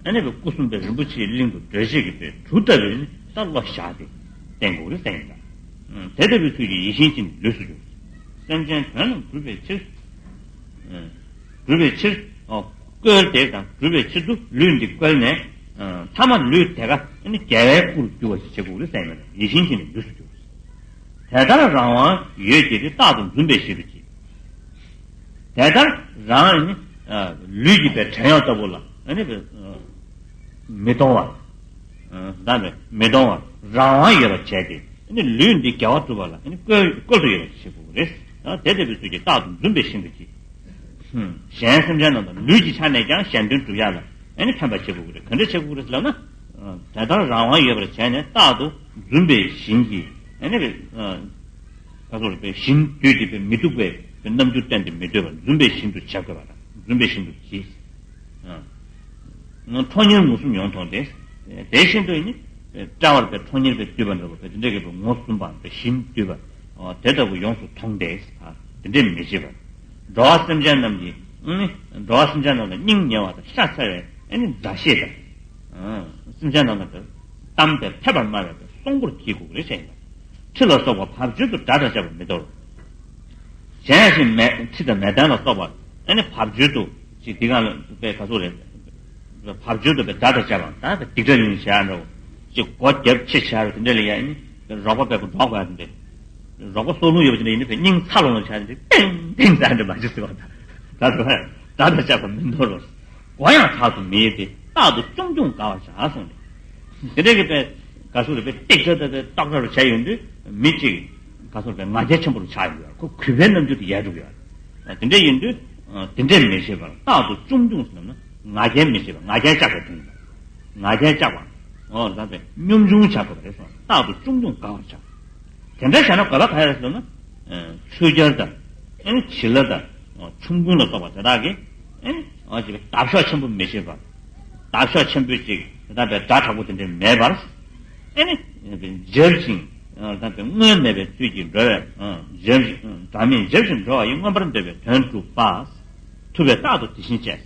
ཨེ་ནི་པའི་སྐུ་གསུམ་པའི་རིན་པོ་ཆེའི་གླིང་དུ་བགྲོད་བྱེད་ཀྱི་པའི་གྲུ་ལྟ་བུའི་ནི་ད་བློ་བཞག་སྟེ་བསྟེན་དགོས་རེད་ཟེར་ཡིན་ད། དེ་ལྟ་བུའི་ཚུལ་གྱིས་ཡིད་བཞིན་ཅན་ལུས་སུ་འགྱུར། སེམས་ཅན་དོན་རྣམས་སྒྲུབ་པའི་ཕྱིར། སྒྲུབ་པའི་ཕྱིར། བཀོལ་ཏེ་དང་སྒྲུབ་པའི་ཕྱིར་དུ་ལུས་འདི་བཀོལ་ནས། ཐ་མ་ལུས་དེ་ག་ཨེ་ནི་རྒྱལ་བའི་སྐུ་རུ་འགྱུར་བ་ཞིག་བྱེད་དགོས་རེད་ཟེར་ཡིན་ད། ཡིད་བཞིན་ཅན་ལུས་སུ་འགྱུར། དེ་ལྟར་རང་དབང་ཡོད་ཀྱི་རྟག་ཏུ་འཛུམ་པའི་ཞིང་དུ་སྐྱེ། དེ་ལྟར་རང་ནི་ལུས་ཀྱི་པའི་བྲན་གཡོག་ལྟ་བུ་ལ་ཨ་ནི་མི་གཏོང་བར། ད་ནི་མི་གཏོང་བར་རང་དབང་ཡོད་པར་བྱས་ཏེ་ཨ་ནི་ལུས་འདི་དགེ་བ་སྒྲུབ་པ་ལ་ཨ་ནི་བཀོལ་བཀོལ་དུ་ཡོད་པར་བྱེད་དགོས་རེད། དེ་ལྟ་བུའི་ཚུལ་གྱིས་རྟག་ཏུ་འཛུམ་པའི་ཞིང་དུ་སྐྱེ། གཞན་སེམས་ཅན་རྣམས་དང་ལུས་ཀྱི་ཆ་ནས་ཀྱང་གཞན་དོན་སྒྲུབ་ཡག་ལ་ཨ་ནི་ཕན་པ་བྱེད་དགོས་ཀྱི་རེད། ག་འདྲ་བྱེད་དགོས་ཀྱི་རེད་ཟེར་ལབ་ན། དེ་ལྟར་རང་དབང་ཡོད་པར་བྱས་ནས་རྟག་ཏུ་འཛུམ་པའི་ཞིང་གི་ཨ་ནི་རེད། ད་ག་ཚོད་རེད་པའི་ཞིང་དུས་ཀྱི་པའི་མི་སྡུག་པའི་རྣམ་འགྱུར་བསྟན་ཏེ་མི་སྡོད་པར་འཛུམ་པའི་ཞིང་དུ་བྱ་དགོས་པ་དང་འཛུམ་པའི་ཞིང་དུ་གྱིས། ཁྲོ་གཉེར་ངོ་གསུམ་ཡོངས་མཐོང་སྟེ། དེ་བཞིན་དུ་ནི་དཔྲལ་བར་པའི་ཁྲོ་གཉེར་པའི་བསྡུས་པ་འདྲ་བོ་དེ་འདྲ་གི་པའི་ངོ་གསུམ་པ་པའི་ཞིང་བསྡུས་པ་དེ་ལྟ་བུ་ཡོངས་སུ་མཐོང་སྟེ། དེ་འདྲས་མི་བྱེད་པར། འགྲོ་བ་སེམས་ཅན་རྣམས་ཀྱི་འགྲོ་བ་སེམས་ཅན་རྣམས་ལ་སྙིང་ཉེ་བ་དང་ཤ་ཚ་བའི་ཨ་ནི་མཛའ་བཤེས་དང་། སེམས་ཅན་རྣམས་ལ་གཏམ་དེ་ཕལ་པར་སྨྲ་བའི་གསོང་པོར་གྱིས་དགོས་རེད་ཟེར་ཡིན་པ། ཁྲི་ལ་སོགས་པ་བབ་ཅོལ་དུ་དགྲ་དང་བཅས་པ་མི་དོར། གཞན་ཡང་ཞིང་མེ་ཁྲི་དང་མེ་ལྡན་ལ་སོགས་པ་ཨ་ནི་བབ་ཅོལ་དུ་ཅིག་འདི་གང་ལ་པའི་ག་ཚོད་རེད། བབ་ཅོལ་དུ་པའི་དགྲ་དང་བཅས་པ་ད་པའི་སྡིག་དགྲ་ཡིན་བྱས་འགྲོ། ཅིག་སྒོ་རྒྱབ་ཕྱེ་བྱས་རོ་དེ་འདྲ་ལ་ཡ་ཨ་ནི་རོགས་པ་པའི་གུ་འགྲོགས་དགོས་ཡ་དེ་འདྲ། རོགས་པ་སྲོག་རླུང་ཡོད་པ་ཅིག་ནས་ཡིན་ན་པའི་སྙིང་ཚ་ལོང་ལོང་བྱས་ཏེ་ཏིང་ཏིང་ཟེར་འདྲ་མ་བྱེད་ཟེར་བ་དང་། ད་དུ་ཧ་ད་ལྟ་ཆགས་པ་མི་འདོར་རོ། གོ་ཡང་ཐག་ཏུ་མི་ཡེ་སྟེ་རྟག་ཏུ་ཅུང་ཅུང་དགའ་བར་བྱ་གསུངས་ཏེ། དེ་འདྲ་གི་པའི་ག་ཚོད་རེད་པའི་ཏིག་ཏྲ་ད་པའི་ཏོག་ཏྲ་རུ་བྱས་ཡོང་དུས་མི་གཅིག་ག་ཚོད་རེད་པའི་ང་རྒྱལ་ཆེན་པོ་རུ་ཆགས་ཡོང་གི་ཡོད། ཁོ་གུས་པའི་རྣམ་འགྱུར་དུ་ཡལ་འགྲོ་གི་ཡོད། དེ་འདྲ་ཡིན་དུས་དེ་འདྲས་མི་བྱེད་པར་རྟག་ཏུ་ཅུང་ཅུང་ཟེར་ན་ང་རྒྱལ་མི་བྱེད་པ་ང་རྒྱལ་བཅག་པའི་དོན་ཡིན་པ། ང་རྒྱལ་བཅག་པ། འོ་ད་པའི་སྙོམས་ཆུང་བྱ་དགོས་པ་རེད་སོང་། རྟག་ཏུ་ཅུང་ཅུང་དགའ་བར་བྱ། དེ་འདྲ་བྱས་ན་དགོས་པ་ག་རེ་རེད་ཟེར་ན། ཚུལ་རྒྱལ་དང་། ཨེ་ནི་བྱིན་རླབས་དང་། ཆོམ་རྐུན་ལ་སོགས་པ་དེ་དག་གིས་ཨེ་ནི་འདབ་གཤོག་ཆེན་པོ་མི་བྱེད་པར། འདབ་གཤོག་ཆེན་པོས་ཅིག་དེ་དག་པའི་སྒྲ་དྲག་པོ་དེ་འདྲ་མེད་པར། ཨེ་ནི་འཇབ་ཅིང་། དེ་དག་པའི་སྔོན་མེད་པའི་ཚུལ་གྱིས་འགྲོ་བའི། འཇབ་ཅིང་། སྒྲ་མེད་འཇབ་ཅིང་འགྲོ་བ་ཡི་མངོན་པར་འདོད་པའི་དོན་སྒྲུབ་པ། ཐུབ་པས་རྟག་ཏུ་དེ་བཞིན་བྱས།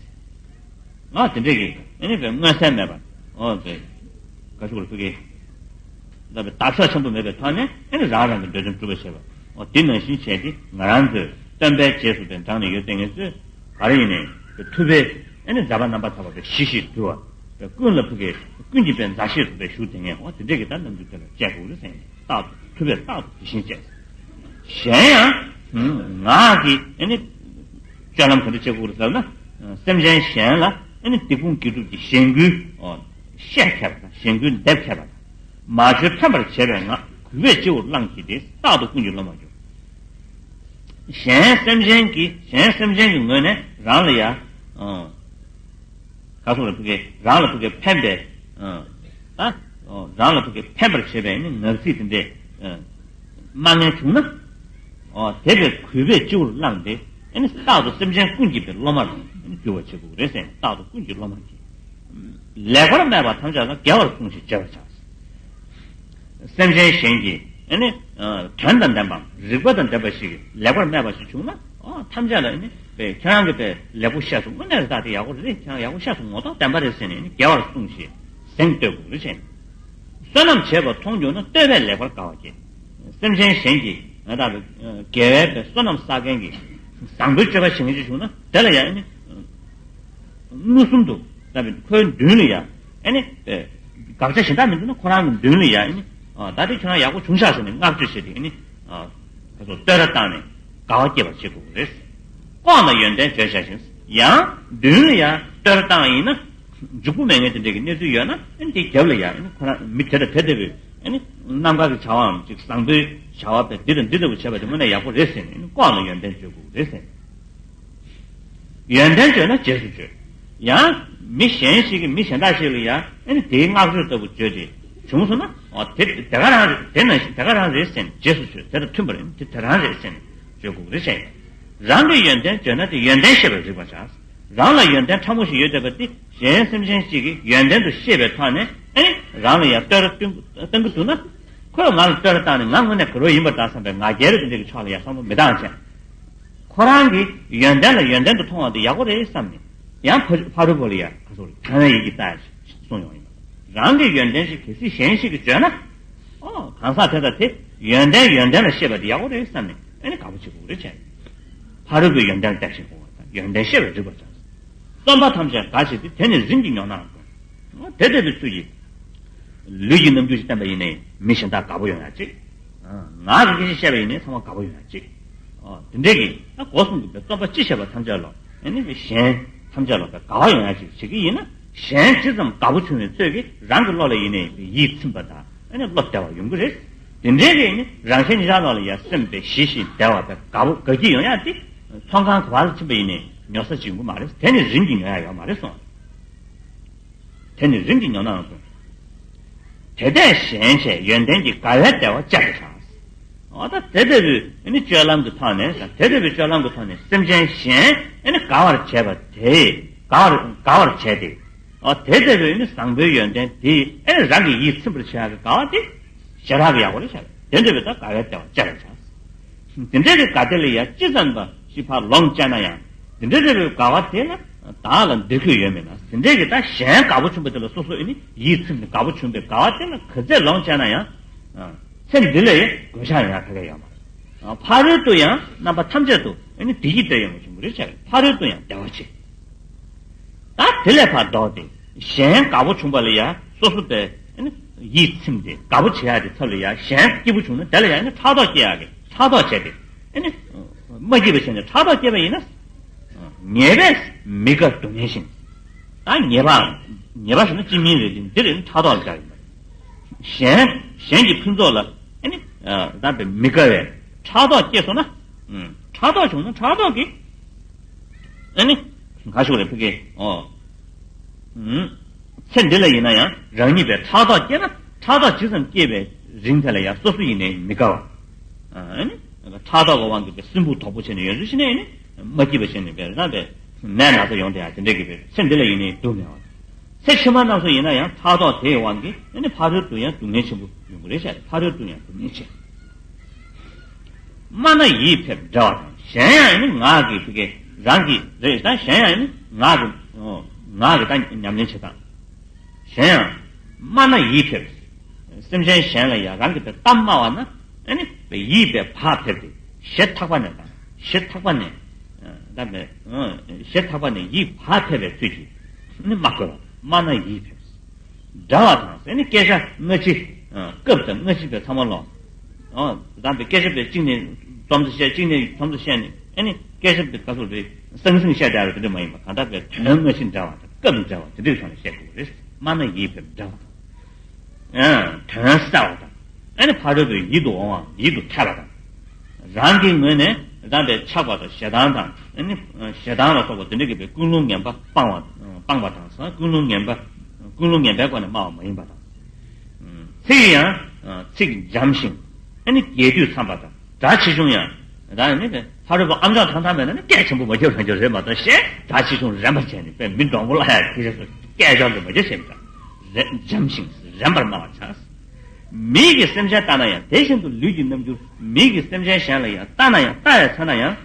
ང་དེ་འདྲས་ཀྱི་ཨེ་ནི་པའི་མངོན་གསལ་མེད་པ། འོ་དེ་ག་ཞུ་གོ་ཐུག་གི། ད་པའི་དག་ས་ཆེན་པོ་མེད་པའི་ཐོག་ནས་ཨེ་ནི་རང་རང་གི་འདོད་དོན་སྒྲུབ་པར་བྱེད་པ། འོ་དེ་ནང་བཞིན་བྱས་ཏེ་ང་རང་ཚོས་སྟོན་པའི་རྗེས་སུ་པའི་འབྲངས་ནས་ཡོད་དེ་ངེས་ཚོས་ག་རེ་ཡིན་ནའི་པའི་ཐུབ་པའི་ཨེ་ནི་མཛད་པ་རྣམ་པར་ཐར་པ་པའི་གཞི་ཞིག་བསྡུ་བ། པའི་ཀུན་ལ་ཕུག་གི་ཀུན་གྱིས་པའི་མཛའ་བཤེས་སུ་པའི་ཞུ་དེ་ངས་འོ་དེ་འདྲས་ཀྱི་ད་རྣམ་འགྱུར་དེ་ལ་བཅས་དགོས་རེད་ཟེར་ཡིན། རྟག་ཏུ་ཐུབ་པས་རྟག་ཏུ་དེ་བཞིན་བྱས། གཞན་ཡང་། ངག་གིས་ཨ་ནི་སྤྱོད་ལམ་ག་འདྲ་བྱེད་དགོས་རེད་ཟེར་ན། སེམས་ཅན་གཞན་ལ་ཨ་ནི་སྡིག་ཕུང་དགེ་སྒྲུབ་ཀྱི་གཞེན་སྐུལ་བཤད་མཁས་པ་དང་གཞེན་སྐུལ་འདེབས་མཁས་པ་དང་། མ་བཅོས་ཕན་པར་བྱེད་པའི་ངག་གུས་པས་སྤྱི་བོར་བླངས་ཀྱིས་ཏེ་རྟག་ཏུ་ཀུན་གྱི་སློབ་མར་གྱུར། གཞན་སེམས་ཅན་གྱི་གཞན་སེམས་ཅན་གྱི་ངོས་ནས་རང་ལ་ཡ། ཨང་། ག་སོགས་ལ་ཕུགས་ཀྱི་རང་ལ་ཕུགས་ཀྱི་ཕན་པའི། ཨང་། ད། ཨོ། རང་ལ་ཕུགས་ཀྱི་ཕན་པར་བྱེད་པའི་ནི་ངག་ཚིག་དེ་འདྲས། ཨང་། སྨྲ་མཁན་བྱུང་ན། ཨོ། དེ་བས་གུས་པས་སྤྱི་བོར་བླངས་ཏེ། ཨ་ནི་རྟག་ཏུ་སེམས་ཅན་ཀུན་གྱི་པའི་སློབ་མར་འགྱུར་བར་བྱེད་དགོས་རེད་ཟེར་ནས་རྟག་ཏུ་ཀུན་གྱི་སློབ་མར་གྱིས། ལེགས་པར་སྨྲས་པ་ཐམས་ཅད་ལ་དགེ་བར་གསུངས་ཤིག་བརྗོད་པར་བྱ། སེམས་ཅན་གཞན་གྱིས་ཨ་ནི་དོན་དང་ལྡན་པའམ་རིགས་པ་དང་ལྡན་པ་ཞིག་ལེགས་པར་སྨྲས་པ་ཞིག་བྱུང་ན། ཨ། ཐམས་ཅད་ལ་ཨ་ནི་ཁྱེད་རང་གིས་དཔེ་ལེགས་པོ་བཤད་སོང་། དངོས་གནས་རེད། ད་དེ་ཡག་པོ་རེད། ཁྱེད་རང་ཡག་པོ་བཤད་སོང་། ངོ་ཐོག་བདེན་པ་རེད་ཟེར་ནས་ཨ་ནི་དགེ་བར་གསུངས་ཤིག་གཟེངས་བསྟོད་དགོས་རེད་ཟེར་ནས། བསོད་ནམས་བྱས་པ་མཐོང་གྱུར་ན་བསྟོད་པས་ལེགས་པར་དགའ་བ་སྐྱེ། སེམས་ཅན་གཞན་གྱིས་ང་དང་དགེ་བའི་དཔེ་བསོད་ནམས་བསགས་མཁན་གྱི་བཟང་པོའི་སྤྱོད་པ་བྱེད་མཁན་ཅིག་བྱུང་ན་དེ་ལ་ཡང་ཨ་ནི། མངོན་སུམ་དུ་ལྟ་བའི་ཁོའི་མདུན་ལ་ཡ་ཨ་ནི། དགག་བྱ་གཞན་དག་མི་འདུག་ན་ཁོ་རང་གི་མདུན་ལ་ཡ་ཨ་ནི། ད་དེ་ཁྱོད་རང་ཡག་པོ་བྱུང་ཤག་ཟེར་ནས་བསྔགས་བརྗོད་བྱས་ཏེ་ཨ་ནི། ཁ་སོགས་བསྟོད་ར་བཏང་ནས་དགའ་བ་སྐྱེད་པར་བྱེད་དགོས་རེད། ལྐོག་ན་ཡོན་ཏན་བརྗོད་བྱ་ཞིང་། ཡང་མདུན་ལ་ཡ་བསྟོད་ར་བཏང་ཡིན་ན། འཇུག་པོ་མེད་མཁན་དེ་འདྲ་གི་གནས་ཚུལ་ཡོད་ན་ཨ་ནི་དེའི་རྒྱབ་ལ་ཡ་ཨ་ནི་ཁོ་རང་མི་དེ་དང་དེ་ལྟ་བུའི་ཨ་ནི་རྣམ་དཀར་གྱི་བྱ་བའམ་ཅིག་བཟང་པོའི་བྱ་བ་དཔེ་འདི་དང་འདི་ལྟ་བུ་བྱས་པ་དེ་དངོས་གནས་ཡག་པོ་རེད་ཟེར་ནས་ཨ་ནི་ལྐོག་ན་ཡོན་ཏན་བརྗོད་དགོས་རེད་ཟེར་ནས། ཡོན་ཏན་བརྗོད་ན་རྗེས་སུ་བརྗོད། ཡང་མི་གཞན་ཞིག་གིས་མི་གཞན་དག་ཞིག་ལ་ཡང་ཨ་ནི་དེའི་བསྔགས་བརྗོད་ལྟ་བུ་བརྗོད་དེ་བྱུང་སོང་ན། ཨོ། དེ་དེ་ག་རང་རེད། དེ་ནང་བཞིན་དེ་ག་རང་རེད་ཟེར་ནས་རྗེས་སུ་བརྗོད། དེ་དང་མཐུན་པ་རེད། དེ་དེ་རང་རེད་ཟེར་ནས་བརྗོད་དགོས་རེད་ཟེར། རང་གི་ཡོན་ཏན་བརྗོད་ན་དེ་ཡོན་ཏན་ཤེས་པར་རིག་པར་བྱ། རང་ལ་ཡོན་ཏན་ཕྲ་མོ་ཞིག་ཡོད་བསྡད་པ་དེ་གཞན་སེམས་ཅན་ཞིག་གིས་ཡོན་ཏན་དུ་ཤེས་པའི་ཐོག་ནས་ཨ་ནི་རང་ལ་ཡང་བསྟོད་ར་བཏང་གི་འདུག་ན། ཁོས་ང་ལ་བསྟོད་ར་བཏང་ནས་ང་དངོས་གནས་དགའ་རོགས་ཡིན་པ་འདྲ་བསམ་པའི་ང་རྒྱལ་རེ་དེ་འདྲ་གི་ཕྱོགས་ལ་ཡང་བསམ་བློ་མི་བཏང་བྱས། ཁོ་རང་གི་ཡོན་ཏན་ལ་ཡོན་ཏན་དུ་མཐོང་བ་དེ་ཡག་པོ་རེད་བསམ་ནས། ཡང་ཕ་ཕ་རོལ་པོ་ལ་ཡ་ཁ་སོགས་གང་ཡང་ཡིད་ཀྱིས་ལྟ་གསུངས་ཡོང་ཡིན་པ། རང་གི་ཡོན་ཏན་ཞིག་གལ་སྲིད་གཞན་ཞིག་གིས་བརྗོད་ན། ཨོ། གང་ཟག་དེ་དང་དེ་ཡོན་ཏན་ཡོན་ཏན་ལ་ཤེས་པ་དེ་ཡག་པོ་རེད་བསམ་ནས་ཨ་ནི་དགའ་པོ་བྱེད་དགོས་རེད་བྱས། ཕ་རོལ་པོའི་ཡོན་ཏན་ལ་བརྟག་ཞིབ་དགོས་པ་དང་ཡོན་ཏན་ཤེས་པར་རིག་པར་བྱ། བསམ་པ་ཐམས་ཅད་དགའ་བྱེད་དེ། དེ་ནི་རིམ་གྱིས་ཉོན་ནའང་དགོས། དེ་ལྟ་བུའི་ཚུལ་གྱིས། ལུས་ཀྱི་རྣམ་འགྱུར་ཞིག་བསྟན་པ་ཡིན་ནའི་མི་གཞན་དག་དགའ་པོ་ཡོང་ཡ་གཅིག །ངག་གིས་སྐད་ཆ་བཤད་པ་ཡིན་ནའི་ཚང་མ་དགའ་པོ་ཡོང་ཡ་གཅིག །དེ་འདྲས་ཀྱི་ད་སྒོ་གསུམ་གྱི་རྩོམ་པ་སྤྱི་བྱས་པ་ཐམས་ཅད་ལ་ཨ་ནི་གཞན་ཐམས་ཅད་ལ་དགའ་བ་ཡོང་ཡ་གཅིག་བྱེད་ཀྱི་ཡིན་ན། གཞན་ཇི་ཙམ་དགའ་པོ་བྱུང་བའི་ཚོད་ཀྱིས་རང་གི་བློ་ལ་ཡིན་ནའི་ཡིད་ཚིམ་པ་དང་ཨ་ནི་བློ་བདེ་བ་ཡོང་གི་རེད། དེ་འདྲས་ཀྱི་ཨ་ནི་རང་གཞན་གཉིས་ཆར་བ་ལ་ཡ་སེམས་དཔེ་ཞི་ཞིང་བདེ་བ་དང་དགའ་པོ་དགའ་སྐྱིད་ཡོང་ཡ་དེ་ཚོང་ཁང་ག་པར་ཕྱིན་པ་ཡིན་ནའི་ཉོ་ས་ཅིག་ཡོང་གི་མ་རེད། དེ་ནི་རིམ་གྱིས་ཉོ་ཡ་ཡོད་མ་རེད་གསུངས། དེ་ནི་རིམ་གྱིས་ཉོ་ནའང་གསུངས། དེ་ལྟས་གཞན་བྱས་ཡོན་ཏན་གྱི་དགའ་བའི་བདེ་བ་བསྐྱེད་པར་བྱ། འོ་ད་དེ་ལྟ་བུའི་ཨ་ནི་སྤྱོད་ལམ་གྱི་ཐོག་ནས་དང་དེ་ལྟ་བུའི་སྤྱོད་ལམ་གྱི་ཐོག་ནས་སེམས་ཅན་གཞན་ཨ་ནི་དགའ་བར་བྱེད་པ་དེ་དགའ་བར་དགའ་བར་བྱས་ཏེ། འོ་དེ་ལྟ་བུའི་ཨ་ནི་བཟང་པོའི་ཡོན་ཏན་དེ་ཨ་ནི་རང་གི་ཡིད་ཚིམ་པར་བྱེད་ཡག་གི་དགའ་བ་དེ་ཞེ་དྲག་གི་ཡག་པོ་རེད་བྱ། དེ་ལྟ་བུའི་ད་དགའ་བའི་བདེ་བ་བསྐྱེད་པར་བྱ། དེ་འདྲའི་གི་དགའ་བདེ་ལ་ཡང་ཅི་ཙམ་པ་ཞིག་ཕར་ལོངས་སྤྱད་ན་ཡང་། དེ་འདྲའི་རེ་བའི་དགའ་བ་དེ་ལ་བདག་ལ་འདི་ཁོད་ཡོད་མེད་ན། དེ་འདྲའི་གི་ད་གཞན་དགའ་པོ་བྱུང་བ་དེ་ལ་སོ་སོ་ཨ་ནི་ཡིད་ཚིམ་ནས་དགའ་པོ་བྱུང་བའི་དགའ་བ་དེ་ལ་ག་ཚད་ལོངས་སྤྱད་ན་ཡང་། ཚེ་འདི་ལ་ཡང་གོད་ཆག་ཡོང་ཡ་ག་གེ་ཡོད་མ་རེད། ཕ་རོལ་ཏུ་ཡང་རྣམ་པ་ཐམས་ཅད་དུ་ཨ་ནི་བདེ་སྐྱིད་དེ་ཡོང་བ་བྱུང་བ་རེད་བྱ། ཕ་རོལ་ཏུ་ཡང་བདེ་བ་ཆེ། ད་དེ་ལས་ཕར་ལྡོག་སྟེ་གཞན་དགའ་པོ་བྱུང་བ་ལ་ཡང་སོ་སོ་དེ་ཡིད་ཚིམ་སྟེ་དགའ་པོ་བྱེད་ཡག་གི་ཚབ་ལ་ཡང་གཞན་སྐྱིད་པོ་བྱུང་ན་དེ་ལ་ཡང་ནི་ཕྲག་དོག་སྐྱེ་ཡག་གི་ཕྲག་དོག་བྱས་ཏེ་ཨ་ནི་མ་སྐྱིད་པ་བྱས་ནས་ཕྲག་དོག་སྐྱེས་པ་ཡིན་ན། ཉེས་པས་མི་དགའ་སྡུག་བསྔལ་ཞིང་། ད་ཉེས་པའམ་ཉེས་པ་ཞེ་ན་ཅི་མིན་རེད་དེ་འདིར་ནི་ཕྲག་དོག་ལ་སྦྱར་ཡིན་པ་རེད། གཞན་གཞན་གྱི་ཕུན་ཚོགས་ལ་ཨ་ནི་ད་དཔེ་མི་དགའ་བའི་ཕྲག་དོག་སྐྱེས་སོང་ན། ཕྲག་དོག་བྱུང་ན་ཕྲག་དོག་གིས། ཨ་ནི། ག་ཞུ་རེད་ཕ་གི། ཨོ། ཚེ་འདི་ལ་ཡིན་ན་ཡང་རང་ཉིད་པའི་ཕྲག་དོག་སྐྱེས་ན་ཕྲག་དོག་ཇི་ཙམ་སྐྱེས་པའི་རིང་དེ་ལ་ཡང་སོ་སོ་ཡིན་ནའི་མི་དགའ་བ། ཨ་ནི། ཕྲག་དོག་གི་དབང་གིས་པའི་སྲིན་འབུ་དོག་པོ་བྱས་ནས་ཡོད་ཚུལ་ཞིག་ནས་ཨ་ནི། མ་སྐྱིད་པ་བྱས་ནས་པའི་རང་པའི་ནད་ན་ཚ་ཡོང་དེ་ཡང་དེ་འདྲ་གི་པའི་ཚེ་འདི་ལ་ཡིན་ནའི་སྡུག་བསྔལ་བ། ཚེ་ཕྱི་མ་རྣམས་སུ་ཡིན་ན་ཡང་ཕྲག་དོག་དེའི་དབང་གིས་ཨ་ནི་ཕ་རོལ་ཏུ་ཡང་སྡུག་བསྔལ་ཆེན་པོ་ཡོང་གི་རེད་ཤག་ཕ་རོལ་ཏུ་ཡང་སྡུག་བསྔལ་ཆེ། སྨྲ་ན་ཡིད་ཕེབས་འདྲ་བ་དང་གཞན་ཡང་ནི་ངག་གིས་ཕ་གི་རང་གིས་རེད་ད་གཞན་ཡང་ནི་ངག་གིས་ངག་གིས་ད་ཉམས་ལེན་བྱེད་སྟངས། གཞན་ཡང་སྨྲ་ན་ཡིད་ཕེབས། སེམས་ཅན་གཞན་ལ་ཡང་རང་གིས་ད་གཏམ་སྨྲ་བ་ན་ཨ་ནི་ཡིད་པའི་བག་ཕེབས་ཏེ་ཞེ་ཐག་པ་ནས་དང་ཞེ་ཐག་པ་ནས་ད་ཞེ་ཐག་པ་ནས་ཡིད་བག་ཕེབས་པའི་ཚུལ་གྱིས་ནི་སྨྲ་དགོས་པ་སྨྲ་ན་ཡིད་ཕེབས། འདྲ་བ་དང་ཟེར་ནི་སྐད་ཆ་སྔ་ཕྱི། སྐབས་དང་སྔ་ཕྱི་པའི་ཚང་མ་ལོ། ཨོ། དེ་དང་པའི་སྐད་ཆ་པའི་གཅིག་ནས་རྩོམ་ཚུལ་བཤད། གཅིག་ནས་རྩོམ་ཚུལ་བཤད་ནས། ཨ་ནི་སྐད་ཆ་པའི་ག་ཚོད་རེད། ཟང་ཟིང་བཤད་བསྡད་རེད། དེ་འདྲ་མ་ཡིན་པ། གང་ལྟར་པའི་དོན་དངོས་གཞི་འདྲ་བ་དང་སྐབས་འདྲ་བ་དེ་འདྲའི་ཐོག་ནས་བཤད་དགོས་རེད། སྨྲ་ན་ཡིད་ཕེབས་འདྲ་བ་དང་། ཨ། དོན་གསལ་བ་དང་། ཨ་ནི་ཕ་རོལ་པོའི་ཡིད་དུ་འོང་བ། ཡིད་དུ་འཐད་པ་དང་། རང་གི་ངོས་ནས་རང་པའི་ཆགས་པ་དང་ཞེ་སྡང་དང་། ཨ་ནི་ཞེ་སྡང་ལ་སོགས་པ་དེ་འདྲ་གི་པའི་ཀུན་སློང་ངན་པ་སྤང་བ། སྤང་བ་དང་། ཀུན་སློང་ངན་པ། ཀུན་སློང་ངན་པའི་སྒོ་ནས་སྨྲ་བ་མ་ཡིན་པ་དང་། ཚིག་ཡང་ཚིག་འཇམ་ཞིང་། ཨ་ནི་རྒྱས་བསྡུས་འཚམས་པ་དང་། སྒྲ་ཆེ་ཆུང་ཡང་། ད་ནི་ཕ་རོལ་པོ་ཨམ་ཅོག་ཐང་ཐང་མེད་ན་ནི་སྐད་ཆེན་པོ་མ་རྒྱབ་རང་རྒྱབ་རེད་མ་གཏོགས། གཞན་སྒྲ་ཆེ་ཆུང་རན་པར་བྱས་ནས། དཔེ་མི་འདྲོང་པོ་ལ་ཡང་དེ་བཞིན་སྐད་ཅོར་དུ་མ་རྒྱབ་བྱས་པ་དང་། འཇམ་ཞིང་རན་པར་སྨྲ་བར་བྱ། མིག་གིས་སེམས་ཅན་ལྟ་ན་ཡང་། དེ་བཞིན་དུ་ལུས་ཀྱི་རྣམ་འགྱུར་མིག་གིས་སེམས་ཅན་གཞན་ལ་ཡང་ལྟ་ན་ཡང་། ལྟ་བའི་ཚེ་ན་ཡང་།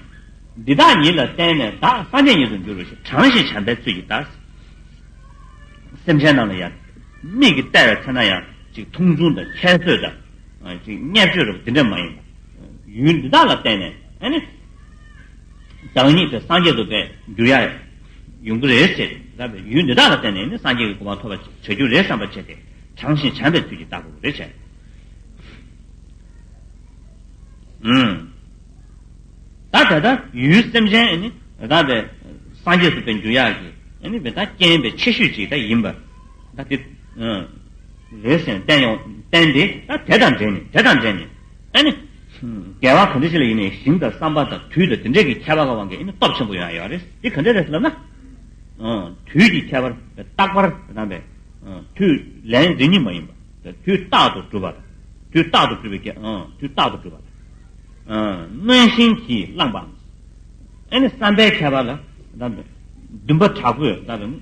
འདི་དག་ཉིད་ལ་བརྟེན་ནས་བདག་སངས་རྒྱས་ཉིད་དུ་འགྱུར་རོ་ཞེས། དྲང་ཞིང་བྱམས་པའི་ཚུལ་གྱིས་ལྟ། སེམས་ཅན་རྣམས་ལ་ཡང་མིག་གིས་བལྟ་བའི་ཚེ་ན་ཡང་ཅིག་མཐོང་ཆུང་དང་ཁྱད་གསོད་དང་། ཅིག་བརྙས་བཅོས་རབ་འདི་འདྲ་མ་ཡིན་པ། ཡུལ་འདི་དག་ལ་བརྟེན་ནས། ཨ་ནི་བདག་ཉིད་དེ་སངས་རྒྱས་སུ་བས་འགྱུར་ཡ་ཡོང་གི་རེད་ཟེར། ད་ཡུལ་འདི་དག་ལ་བརྟེན་ནས་ནི་སངས་རྒྱས་ཀྱི་གོ་འཕང་ཐོབ་པ་བྱ་རྒྱུ་རེད་བསམ་པ་བྱས་ཏེ། དྲང་ཞིང་བྱམས་པའི་ཚུལ་གྱིས་བལྟ་དགོས་རེད་བྱས། ཨུམ། ད་ད་ལྟ་ཡུལ་སེམས་ཅན་ཨ་ནི་ད་པའི་སངས་རྒྱས་སུ་བས་འགྱུར་ཡག་གི་ཨ་ནི་བས་ད་རྐྱེན་པའི་ཆེ་ཤོས་ཅིག་ད་ཡིན་པ། ད་དེ་ཨུམ་རེད་ཟེར་བསྟན་ཡོང་། བསྟན་ཏེ་ད་དེ་དང་འབྲེལ་ནས། དེ་དང་འབྲེལ་ནས་ཨ་ནི་དགེ་བ་ག་འདྲ་ཞིག་ལ་ཡིན་ནའི་ཞིང་དང་བསམ་པ་དང་དུས་དང་དེ་འདྲས་ཀྱི་ཁྱད་པར་གྱི་དབང་གིས་ཨ་ནི་སྟོབས་ཆེན་པོ་ཡོང་ཡ་ཡོད་རེད། དེ་ག་འདྲས་རེད་ཟེར་ལབ་ན། ཨུམ། དུས་ཀྱི་ཁྱད་པར། རྟག་པར་ད་པའི་ཨུམ་དུས་ལན་རེ་གཉིས་མ་ཡིན་པ། དུས་རྟག་ཏུ་གྲུབ་པ་དང་། དུས་རྟག་ཏུ་གྲུབ་པའི་ཁྱད། ཨང་། དུས་རྟག་ཏུ་གྲུབ་པ་དང་། ཨང་། གནོན་ཤིང་གིས་བསླངས་པའམ། ཨ་ནི་བསམ་པའི་ཁྱད་པར་ལ། ད་འདུན་པ་དྲག་པོས། ད་ཨང་།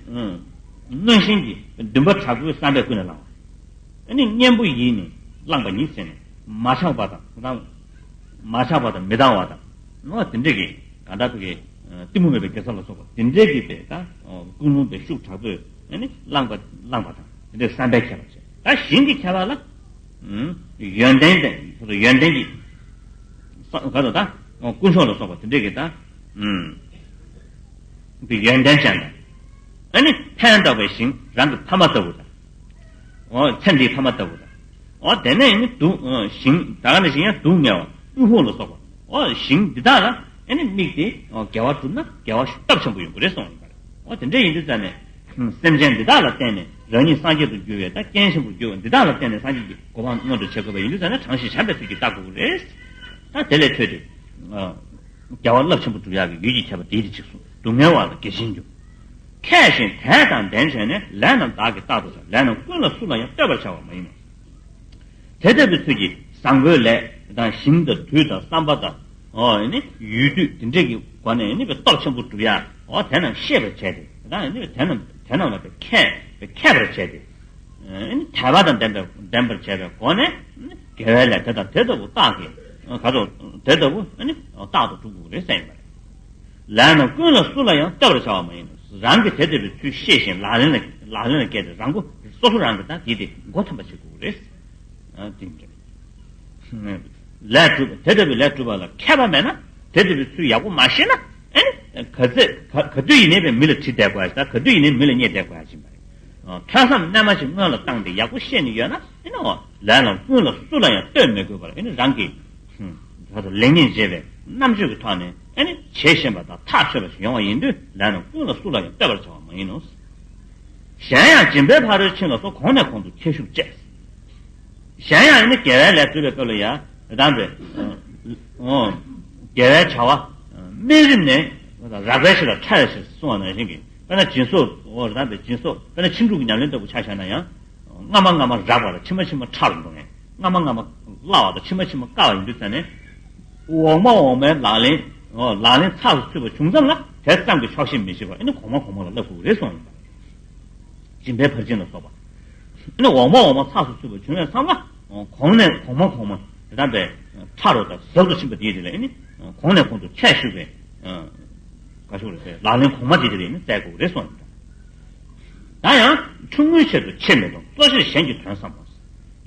གནོན་ཤིང་གིས་འདུན་པ་དྲག་པོས་བསམ་པས་ཀུན་ནས་བསླངས་པ། ཨ་ནི་གཉེན་པོ་ཡིས་ནི་བསླངས་པ་ཉིད་ཟེར་ནས། མ་ཆགས་པ་དང་། ད་མ་ཆགས་པ་དང་མི་གཏང་བ་དང་། ཨོ་དེ་འདྲས་ཀྱི་གང་འདྲ་ཕ་གི་གཏི་མུག་མེད་པའི་གེ་སར་ལ་སོགས་པ་དེ་འདྲས་ཀྱི་པའི་ད་ཀུན་སློང་པའི་ཤུགས་དྲག་པོས་ཨ་ནི་བསླངས་པ། བསླངས་པ་དང་། དེ་འདྲའི་བསམ་པའི་ཁྱད་པར་བྱས། ད་ཞིང་གི་ཁྱད་པར་ལ། ཨུམ། ཡོན་ཏན་དེ། ཡོན་ཏན་གྱི་ས་ག་ཚོད་ད། དཀོན་མཆོག་ལ་སོགས་པ་དེ་འདྲའི་གི་ད། ཨུམ། དེ་ཡོན་ཏན་ཅན་དང་། ཨ་ནི་ཕན་འདོགས་པའི་ཞིང་རང་གི་ཕ་མ་ལྟ་བུ་དང་། འོ་ཚེ་འདིའི་ཕ་མ་ལྟ་བུ་དང་། འོ་དེ་ནས་ནི་དུག་ཨ་ཞིང་། ད་ག་ནང་བཞིན་ཡང་དུག་ལྔ་བ་དབུལ་ཕོངས་ལ་སོགས་པ། འོ་ཞིང་འདི་དག་ལ་ཨ་ནི་དམིགས་ཏེ་འོ་དགེ་བ་བསྒྲུབ་ན་དགེ་བ་སྟོབས་ཆེན་པོ་ཡོང་གི་རེད་གསུངས་ཡོད་པ་རེད། འོ་དེ་འདྲ་ཡིན་དུས་ཙང་ནས། སེམས་ཅན་འདི་དག་ལ་བརྟེན་ནས་རང་ཉིད་སངས་རྒྱས་སུ་འགྱུར་བའི་ད་རྐྱེན་ཆེན་པོ་འགྱུར་བ། འདི་དག་ལ་བརྟེན་ནས་སངས་རྒྱས་ཀྱི་གོ་འཕང་མངོན་དུ་བྱེད་དགོས་པ་ཡིན་དུས་ཙང་ནས། དྲང་ཞིང་བྱམས་པའི་ཚུལ་གྱིས་བལྟ་དགོས་ཀྱི་རེད། ད་དེ་ལས་འཕྲོས་ཏེ། ཨ། དགེ་བ་རླབས་ཆེན་པོ་སྒྲུབ་ཡག་གི་ཡུལ་གྱི་ཁྱད་པར་དེའི་རིགས་ཤིག་གསུངས། སྡུག་བསྔལ་བ་ལ་དགེ་ཞེས་འགྱུར། མཁས་ཤིང་དད་དང་ལྡན་བྱས་ནས། ལས་རྣམས་བདག་གིས་རྟག་ཏུ་བྱ། ལས་རྣམས་ཀུན་ལ་སུ་ལ་ཡང་། བསྟོད་པར་བྱ་བ་མ་ཡིན་ནོ། དེ་ལྟ་བུའི་ཚུལ་གྱིས་བཟང་པོའི་ལས་དང་། ཞིང་དང་དུས་དང་བསམ་པ་དང་། འོ་ནི་ཡུལ་དུས་དེ་འདྲས་ཀྱི་སྒོ་ནས་ནི་སྟོབས་ཆེན་པོ་སྒྲུབ་ཡག་འོ་དེ་རྣམས་ཤེས་པར་བྱས་ཏེ། ད་ནི་དེ་རྣམས། དེ་རྣམས་ལ་མཁས། མཁས་པར་བྱས་ཏེ། ཨ་ནི་དད་པ་དང་ལྡན་པའི། ལྡན་པར་བྱས་པའི་སྒོ་ནས་དགེ་བའི་ལས་དེ་དང་དེ་ལྟ་བུ་རྟག་གི། ག་ཚོད་དེ་ལྟ་བུ་ཨ་ནི་རྟག་ཏུ་སྒྲུབ་དགོས་རེད་ཟེར་ཡིན་པ་རེད། ལས་རྣམས་ཀུན་ལ་སུ་ལ་ཡང་། བསྟོད་པར་བྱ་བ་མ་ཡིན་ནོ། རང་གིས་དེ་ལྟ་བུའི་ཚུལ་ཤེས་ཤིང་ལག་ལེན་ལ། ལག་ལེན་ལ་བཀལ་ཏེ་རང་མགོ། སོ་སོ་རང་གིས་ད་དེ་དེ་མགོ་ཐོན་པ་བྱེད་དགོས་རེད། ཨ་དེ་འདྲ། ལས་སྒྲུབ། དེ་ལྟ་བུའི་ལས་སྒྲུབ་པ་ལ་མཁས་པ་མེད་ན། དེ་ལྟ་བུའི་ཚུལ་ཡག་པོ་མ་ཤེས་ན། ཨ་ནི་ག་ཚོད་ག་ག་དུས་ཡིན་ནའི་བས་མི་ལ་དྲི་བསྡད་དགོས་ཡ་ཞིག་དང་། ག་དུས་ཡིན་ནའི་མི་ལ་བརྙས་བསྡད་དགོས་ཡ་ཞིག་མ་རེད། ཐོས་བསམ་རྣལ་མ་ཞིག་སྔོན་ལ་བཏང་སྟེ་ཡག་པོ་ཤེས་ནས་ཡོད་ན། ཨ་ནི་འོ་ལས་རྣམས་ཀུན་ལ་སུ་ལ་ཡང་བསྟོད་མི་དགོས་པར། ཨ་ནི་རང་གིས་ད་ལྟ་ལེགས་ཉེས་འབྱེད་པའི་རྣམ་དཔྱོད་ཀྱི་ཐོག་ནས་ཨ་ནི་བྱེད་ཤེས་པ་དང་ཐག་ཆོད་པ་ཞིག་ཡོང་བ་ཡིན་དུས། ལས་རྣམས་ཀུན་ལ་སུ་ལ་ཡང་བསྟོད་པར་བྱ་བ་མ་ཡིན་ནོ། གཞན་ཡང་སྦྱིན་པའི་ཕ་རོལ་ཕྱིན་ལ་སོགས། གོང་ནས་གོང་དུ་ཁྱད་ཞུགས་བཅས། གཞན་ཡང་ནི་དགེ་བའི་ལས་སྒྲུབ་པའི་སྐབས་ལ་ཡང་དམ་པའི་དགེ་བའི་བྱ་བ་སྨིན་རིམ་ནས་རགས་པའི་ཆེད་ལ་ཕྲ་བའི་ཕྱིར་གསུངས་པ་ནང་བཞིན་གྱི། དཔེར་ན་སྦྱིན་སོགས། འོ་དམ་པའི་སྦྱིན་སོགས། དཔེར་ན་ཕྱིན་དྲུག་གི་ཉམས་ལེན་ལྟ་བུ་ཆ་བཞག་ན་ཡང་། སྔ་མ་སྔ་མ་རགས་པ་དང་ཕྱི་མ་ཕྱི་མ་ཕྲ་རུ་འགྲོ་མཁན། སྔ་མ་སྔ་མ་སླ་བ་དང་ཕྱི་མ་ཕྱི་མ་དཀའ་བ་ཡིན་དུས་ཙང་ནས། འོག་མ་འོག་མའི་ལག་ལེན། འོ་ལག་ལེན་ཚགས་སུ་ཚུད་པ་བྱུང་ཙམ་ལ་དེ་ཙམ་གྱིས་ཆོག་ཤེས་མི་བྱེད་པར། ཨ་ནི་གོང་མ་གོང་མ་ལ་བསླབ་དགོས་རེད་གསུངས་ཡིན་པ་རེད། སྦྱིན་པའི་ཕར་ཕྱིན་ལ་སོགས་པ། ཨ་ནི་འོག་མ་འོག་མ་ཚགས་སུ་ཚུད་པ་བྱུང་བའི་མཚམས་ལ། གོང་ནས་གོང་མ་གོང་མ་དེ་དམ་པའི་ཕྲ་རུ་དང་ཟབ་ཏུ་ཕྱིན་པ་དེའི་རིགས་ལ། ཨ་ནི་གོང་ནས་གོང་དུ་ཁྱད་ཞུགས་པའི་ག་ཞུགས་རེད་ཟེར། ལག་ལེན་གོང་མ་དེའི་རིགས་ལ་ཨ་ནི་བཙལ་དགོས་རེད་གསུངས་ཡིན་པ། ད་ཡང་ཆུང་ངུའི་ཆེད་དུ་ཆེ་མི་གཏོང་། གཙོ་ཆེར་གཞན་གྱི་དོན་བསམ་པ།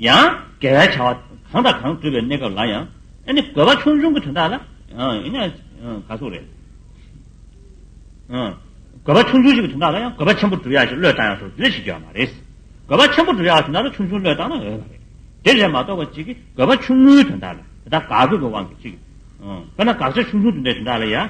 ཡང་དགེ་བའི་བྱ་བ་གང་དང་གང་སྒྲུབ་པའི་གནས་སྐབས་ལ་ཡང་། ཨ་ནི་དགོས་པ་ཆུང་ཆུང་གི་དོན་དག་ལ་ཡང་། ཨ་ནི་ག་ཚོད་རེད། དགོས་པ་ཆུང་ཆུང་ཞིག་གི་དོན་དག་ལ་ཡང་དགོས་པ་ཆེན་པོ་སྒྲུབ་ཡག་ཞིག་བློས་བཏང་ཡག་ཐོག་དེ་འདྲ་ཞིག་ཡོད་མ་རེད། དགོས་པ་ཆེན་པོ་སྒྲུབ་ཡག་དོན་དག་ལ་ཆུང་ཆུང་བློས་བཏང་ན་འོས་པ་རེད། དེ་ལས་མ་གཏོགས་པ་ཅིག་གིས་དགོས་པ་ཆུང་ངུའི་དོན་དག་ལ། དེ་དག་དགག་དགོས་ཀྱི་དབང་གིས་གཅིག་དཔེར་ན་དགག་བྱ་ཆུང་ཆུང་དེ་འདྲ་དེ་འདྲ་ལ་ཡ།